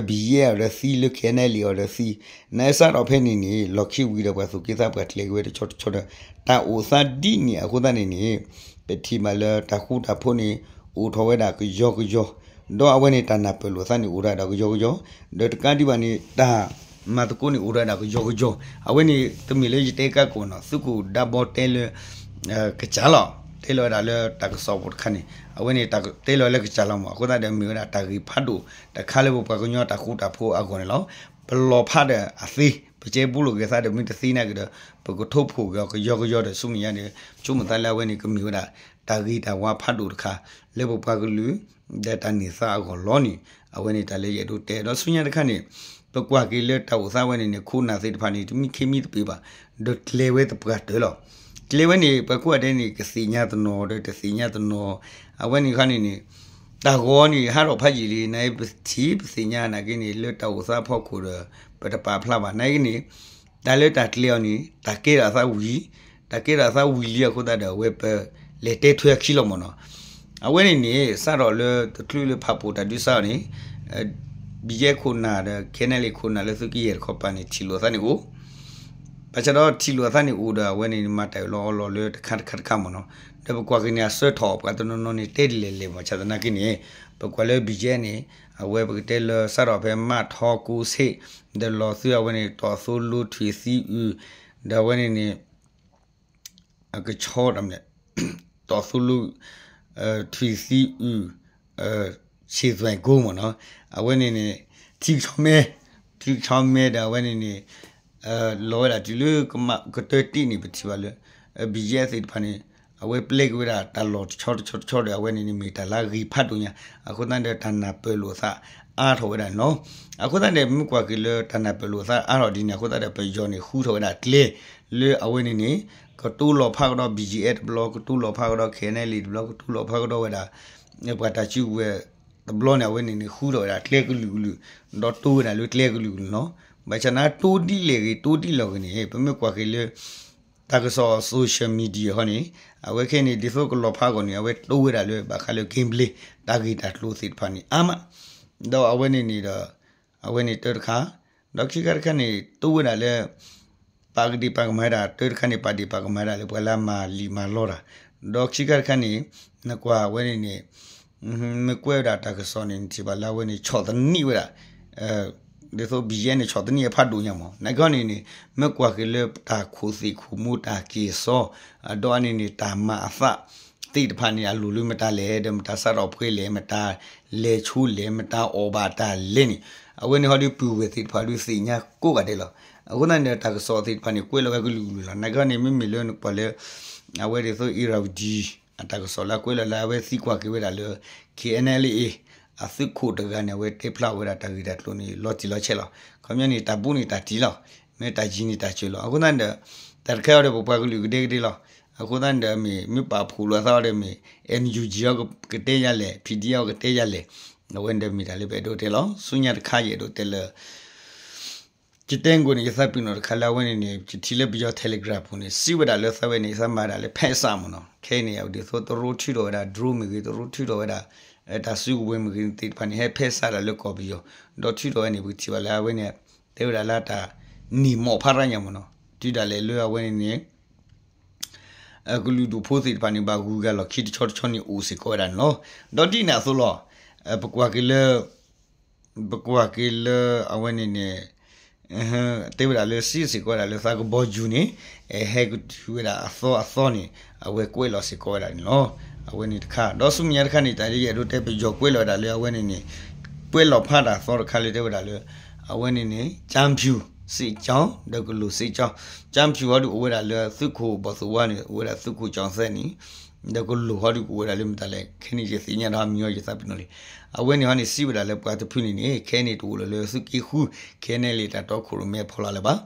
ဒီးဘံၣ်ယဲၢ်အီၤဒီးသံ လၢ KNLA အီၤဒီးသံ, နစးထီၣ်ဖဲန့ၣ်န့ၣ် လီၢ်ခံဝံၤဒီးပှၤသူၣ်က့သးပှၢ်ကျဲၤက့ၤဝဲတဆီတဆီဒီး တၢ်အိၣ်သးဒ်န့ၣ်အဃိသတးန့ၣ်န့ၣ် ပထံၣ်ဘၣ်လၢတၢ်ဃူတၢ်ဖိးန့ၣ် အိၣ်ထီၣ်ဝဲဒၣ်ကယီကယီ, ဒီးအဝဲန့ၣ်တၢ်နၢ်ပၢၢ်လိာ်သးန့ၣ်အိၣ်ထီၣ်ဝဲဒၣ်ကယီကယီ, ဒီးတကးဒံးဘၣ်န့ၣ် တၢ်မၤသကိးန့ၣ်အိၣ်ထီၣ်ဝဲဒၣ်ကယီကယီ, အဝဲန့ၣ်တမ့ၢ်လၢယတဲကါကိးနီၤ သုးခိၣ်ဒၢဘီတဲလၢ ကစၢ်လီၤ, တဲလီၤဝဲဒၣ်လၢတၢ်ကစီၣ်ပူၤတခါန့ၣ် အဝဲန့ၣ်တဲလီၤလၢကစၢ်လီၤမး, အဃိသတးဒီးမ့ၢ်ဝဲဒၣ်တၢ်ဂ့ၢ်ဖးဒိၣ်တခါလၢပပှၤကညီတၢ်ဃူတၢ်ဖိးအဂီၢ်န့ၣ်လီၤ. ပလီၤဖးဒီးအသ့, ပကဲဘူးလိာ်က့ၤသးဒီးမ့ၢ်တသ့နာ်က့ၤဒီး ပကထိၣ်ဖှိၣ်က့ၤအီၤကယီကယီဒီးဆူမဲာ်ညါဒီး ဆိကမိၣ်သးလၢအဝဲန့ၣ်ကမ့ၢ်ဝဲဒၣ် တၢ်ဂ့ၤတၢ်ဝါဖးဒိၣ်တခါ လၢပပှၤကလုာ် ဒီးတၢ်န့ၢ်သါအဂီၢ်လီၤန့ၣ် အဝဲန့ၣ်တၢ်လၢယအဲၣ်ဒိးတဲ ဒီးဆူညါတခါန့ၣ် ပကွၢ်က့ၤလၢတၢ်အိၣ်သးဝဲန့ၣ်န့ၣ် ခိၣ်နၢ်သ့ၣ်တဖၣ်န့ၣ် တမံခ့မံသပ့ၤဘၣ်, ဒီးကျဲၤဝဲသပှၢ်တၢၢ်လီၤ. ကျဲၤဝဲန့ၣ် ပှၤကိးဂၤဒဲးန့ၣ် ကသ့ၣ်ညါတနီၤဒီးတသ့ၣ်ညါတနီၤ, အဝဲန့ၣ်ခါန့ၣ်န့ၣ် တၢ်ဂီၤန့ၣ် ဟးထီၣ်ဖးယံာ်လံ နပထံၣ်ပသ့ၣ်ညါနာ်က့န့ၣ် လၢတၢ်အိၣ်သးဖီခိၣ်ဒီး ပတပာ်ဖျါဘၣ် နာ်က့န့ၣ် တၢ်လၢတၢ်ကျဲၤအီၤန့ၣ် တၢ်ကဲထီၣ်အသးဝံၤ, တၢ်ကဲထီၣ်အသးဝံၤလံအဃိသတးဒီး အဝဲပလဲၤတဲထွဲအခံလီၤမ့ၢ်နီၤ. အဝဲန့ၣ်န့ၣ် စးထီၣ်လၢတချုးလၢဖးပိာ်တၢ်ဒုးစးအီၤန့ၣ် ဘံၣ်ယဲၢ်ခိၣ်နၢ်ဒီး ခဲနဲလံ ခိၣ်နၢ်လၢသုးက့ယဲၢ်တခီပၤန့ၣ် ထံၣ်လိာ်သးန့ၣ်အိၣ် ဘၣ်ဆၣ်ဒီးထံၣ်လိာ်အသးန့ၣ်အိၣ်ဒီး အဝဲန့ၣ်န့ၣ် မၤတၢ်အၢၣ်လီၤအီလီၤလၢတခါတခါတခါမ့ၢ်နီၤ. ဒီးပကွၢ်က့ၤန့ၣ် အဆၢထီၣ်ပှၤတနီၤနီၤန့ၣ် တဲဒ်လဲၣ်လဲၣ် ဘၣ်ဆၣ်သနာ်က့န့ၣ် ပကွၢ်လၢ ဘံၣ်ယဲၢ် န့ၣ် အဝဲပကတဲလၢစးထီၣ်ဖဲမးထီကူစ့ၣ် ဒီးလီၤသုအဝဲန့ၣ် တီၣ်သိလိထွံၣ်သံအုၣ် ဒီးအဝဲန့ၣ်န့ၣ် အကဆီတမ့ၢ် တီၣ်သိလိ ထွံၣ်သံအုၣ် ဆံၣ်သွဲၣ်ကိမ့ၢ်နီၤ, အဝဲန့ၣ်န့ၣ် ထံကဆီမဲ ထံကဆီမဲဒီးအဝဲန့ၣ်န့ၣ် လီၤဝဲဒၣ်တုၤလၢကမးကတၢၢ်တ့ၢ်န့ၣ် ပထံၣ်ဘၣ်လၢ ဘံၣ်ယဲၢ် သ့ၣ်တဖၣ်န့ၣ် အဝဲပျဲက့ၤဝဲဒၣ်တၢ်လီၢ်တဆီတဆီတဆီဒီး အဝဲန့ၣ်န့ၣ်မ့ၢ်တၢ်လၢအဂ့ၤဖးဒိၣ်ညါ အဃိသတးဒီးတၢ်နၢ်ပၢၢ်လိာ်အသးအါထီၣ်ဝဲဒၣ်န့ၣ်လီၤ. အဃိသတးန့ၣ် မ့ၢ်ကွၢ်က့ၤလၢတၢ်နၢ်ပၢၢ်လိာ်အသးအါထီၣ်ဒ်န့ၣ် အဃိသတးဒီး ပယီၤန့ၣ် ဃုထီၣ်ဝဲဒၣ်ကျဲ လၢအဝဲန့ၣ်န့ၣ် ကတိၤလီၤဖးကဒီး ဘံၣ်ယဲၢ် တဘျီ ကတိၤလီၤဖးကဒီး ခဲနဲလံ တဘျီ ကတိၤလီၤဖးကဒီးဝဲဒၣ် ပှၤတၢ်စုကဝဲၤတဘျီန့ၣ် အဝဲန့ၣ်န့ၣ် ဃုထီၣ်ဝဲဒၣ်ကျဲကလုာ်ကလုာ် ဒီးတိၢ်ဝဲဒၣ်လၢကျဲကလုာ်ကလုာ်လီၤ. ဘၣ်ဆၣ်သနာ်က့ တိၢ်ဒ်လဲၣ်ဂ့ၤ တိၢ်ဒ်လဲၣ်ဂ့ၤန့ၣ် ပမ့ၢ်ကွၢ်က့ၤလၢ တၢ်ကစီၣ် social media ဟီန့ၣ် အဝဲခဲအံၤန့ၣ် ဒ်သိးကလီၤဖးအဂီၢ်န့ၣ် အဝဲတိၢ်ဝဲဒၣ်လၢဘၣ်ဃးလၢ က့ဘျ့ တၢ်ဂ့ၢ်တၢ်ကျိၤသ့ၣ်တဖၣ်န့ၣ် အါမး ဒီးအဝဲန့ၣ်န့ၣ်ဒီး အဝဲန့ၣ်တၢတခါ, ဒီးခံခါတခါန့ၣ် တိၢ်ဝဲဒၣ်လၢ ပာ်ကဒံးပာ်ကမၣ်ဝဲဒၣ် တၢတခါန့ၣ် ပာ်ဒံးပာ်ကမၣ်ဝဲဒၣ်လၢပှၤလၢအမၤလံာ်မၤလီတၢ်, ဒီးခံခါတခါန့ၣ် နကွၢ်ဝဲန့ၣ်န့ၣ် မ့ၢ်ကွဲးဝဲဒၣ်တၢ်ကစီၣ်န့ၣ် နထံၣ်ဘၣ်လၢအဝဲန့ၣ် ဆီၣ်သနံးဝဲဒၣ် ဒ်သိး ဘံၣ်ယဲၢ် န့ၣ် ဆီၣ်သနံးအဖးဒိၣ်ညါမး, နာ်က့န့ၣ်န့ၣ် မ့ၢ်ကွၢ်က့ၤလၢတၢ်ခိၣ်သ့ၣ်ခိၣ်မူ တၢ်က့ၤစီ ဒီးအန့ၣ်န့ၣ် တၢ်မၤအသးသ့ၣ်တဖၣ်န့ၣ် အလိၣ်လၢမတၤလဲၣ် ဒီးမတၤစးထီၣ်ပှဲၤလဲၣ် မတၤလဲၤဆိလဲၣ် မတၤအီၣ်ဘၣ်တၢ်လဲၣ်န့ၣ် အဝဲန့ၣ်ဟီဒီး ပုၢ်ဝဲၢ်သ့ၣ်တဖၣ်ဒီးသ့ၣ်ညါကိးဂၤဒဲးလီၤ. အဃိသတးန့ၣ်ဒီး တၢ်ကစီၣ်သ့ၣ်တဖၣ်န့ၣ် ကွဲးလီၤဝဲကလုာ်ကလုာ်လီၤ. နာ်က့န့ၣ် မ့မ့ၢ်လၢနကွၢ်လၢ အဝဲဒ်သိး အ့ရဝတံ အတၢ်ကစီၣ်လၢအကွဲးလီၤလၢအဝဲသံကွၢ်က့ၤဝဲဒၣ်လၢ KNLA အသုးခိၣ်တဂၤန့ၣ် အဝဲတဲဖျါဝဲဒၣ်တၢ်ဂ့ၢ်တၢ်ကျိၤန့ၣ် လီၤတံၢ်လီၤဆဲးလီၤ. ခီပညီန့ၣ် တၢ်ဘူးန့ၣ်တၢ်တံၢ်လီၤ, မ့ၢ်တၢ်ယံၤန့ၣ်တၢ်စၢၤလီၤ. အဃိသတးဒီး တၢ်တခါအံၤဒီး ပပှၤကလုာ်ကဒဲကဒဲလီၤ. အဃိသတးဒီးမ့ၢ် မ့ၢ်ပာ်ဖှိၣ်လိာ်အသးအီၤဒီးမ့ၢ် NUG အီၤကတဲယၤလဲၣ်, PDF အီၤကတဲယၤလဲၣ်, အဝဲန့ၣ်ဒီးမ့ၢ်တၢ်လၢပအဲၣ်ဒိးတဲလီၤ. ဆူညါတခါယအဲၣ်ဒိးတဲလၢ ယတဲကိးန့ၣ် ယသးပ့ၤနီၣ်တခါလၢအဝဲန့ၣ်န့ၣ် ယထံၣ်လၢပယီၤ Telegram ပူၤန့ၣ် စံးဝဲဒၣ်လၢသးဝဲန့ၣ် သးမၤဒၣ်လၢ ဖဲစး မ့ၢ်နီၤ. ခဲအံၤန့ၣ် အဝဲဒ်သိးတရိထံၣ်ထီၣ်ဝဲဒၣ် drone မ့ၢ်ဂ့ၤ, တရိထံၣ်ထီၣ်ဝဲဒၣ် တၢ်စုကဝဲၤမ့ၢ်ဂ့ၤသ့ၣ်တဖၣ်န့ၣ် ဟဲဖဲစးဒၣ်လၢကီၢ်ပယီၤ, ဒီးထုးထီၣ်ဝဲန့ၣ် ပကထံၣ်ဘၣ်လၢအဝဲန့ၣ် တဲဝဲဒၣ်လၢတၢ်နံၣ်မီၣ်ဖးရါညါ မ့ၢ်နီၤ. တုၤဒၣ်လဲာ်လၢအဝဲန့ၣ်န့ၣ် အကလုာ်ဒူၣ်ဖိသ့ၣ်တဖၣ်န့ၣ် ဘၣ်ဂုၤဂၤလီၢ်ခံတဆီတဆီန့ၣ်အိၣ်စ့ၢ်ကီးဝဲဒၣ်န့ၣ်လီၤ. ဒီးဒ်န့ၣ်အသိးလီၤ. ပကွၢ်က့ၤလၢ ပကွၢ်က့ၤလၢအဝဲန့ၣ်န့ၣ် တဲဝဲဒၣ်လၢစံးစ့ၢ်ကီးဝဲဒၣ်လၢသးကဘီယူၤန့ၣ် ဟဲကတုၤဝဲဒၣ်အသီအသီန့ၣ် အဝဲကွဲးလီၤစ့ၢ်ကီးဝဲဒၣ်န့ၣ်လီၤ. အဝဲန့ၣ်တခါ ဒီးဆူမဲာ်ညါတခါန့ၣ် တၢ်လၢယအဲၣ်ဒိးတဲပယီၤကွဲးလီၤဝဲဒၣ်လၢအဝဲန့ၣ်န့ၣ် ကွဲးလီၤဖးတၢ်သီတခါလၢတဲဝဲဒၣ်လၢ အဝဲန့ၣ်န့ၣ် ကၠၣ်ဖၠူၣ်စ့ၣ်ကၠီ ဒီးကလိၣ်စ့ၣ်ကၠီ, ကၠၣ်ဖၠူၣ်ဟီဒုးအိၣ်ဝဲဒၣ်လၢသုးခိၣ်ဘီၣ်သိၣ်ဝါန့ၣ် အိၣ်ဝဲဒၣ်သုးခိၣ်ကၠီသဲန့ၣ် ဒီးကလိၣ်ဟီဒုးကအိၣ်ဝဲဒၣ်လၢမတၤလဲၣ် ခဲန့ၣ်ယသ့ၣ်ညါဒီးမံၤအီၤယသးပ့ၤနီၣ်လံ. အဝဲန့ၣ်ဟီန့ၣ် စံးဝဲဒၣ်လၢပှၤတဖုန့ၣ်န့ၣ် ခဲန့ၣ်တအိၣ်လၢၤလၢသုးက့ဃု ခဲန့ၣ်လၢ တၢ်တီခိၣ်ရိၣ်မဲအဖီလာ်လၢၤဘၣ်.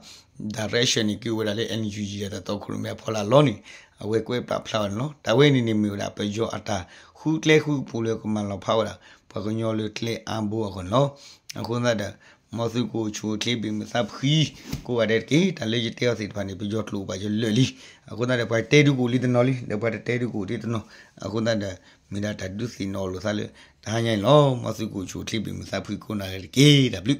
direction န့ၣ် က့ၤဝဲဒၣ်လၢ NUG တၢ်တီခိၣ်ရိၣ်မဲအဖီလာ်လီၤန့ၣ် အဝဲကွဲးပာ်ဖျါဝဲန့ၣ်လီၤ. တၢ်ဝဲန့ၣ်န့ၣ်မ့ၢ်ဝဲဒၣ် ပယီၤအတၢ်ဃုကျဲဃုကပူၤလၢကမၤလီၤဖးဝဲဒၣ် ပှၤကညီလၢကျဲအါဘိအဂီၢ်န့ၣ်လီၤ. အဃိသတးဒီး မ်သုကအိၣ်ဆူၣ်အိၣ်ချ့ဘၣ်မုာ်သးဖှံကိးဂၤဒဲးတက့ၢ်. တၢ်လၢယတဲအီၤသ့ၣ်တဖၣ်န့ၣ် ပယီၤကျိာ်အိၣ်ဘၣ်ယလၢာ်လံ. အဃိသတးဒီး ပှၤတဲဒုးကအိၣ်လံတနီၤလံ ဒီးပှၤတတဲဒုးကအိၣ်ဒံးတနီၤ. အဃိသတးဒီး မ့ၢ်ဒၣ်တၢ်ဒုးသ့ၣ်နီၣ်လိာ်သးလၢ တဟါညါအံၤလီၤ. မ်သုကအိၣ်ဆူၣ်အိၣ်ချ့ဘၣ်မုာ်သးဖှံကိးဂၤဒဲးတက့ၢ်. တၢ်ဘျုး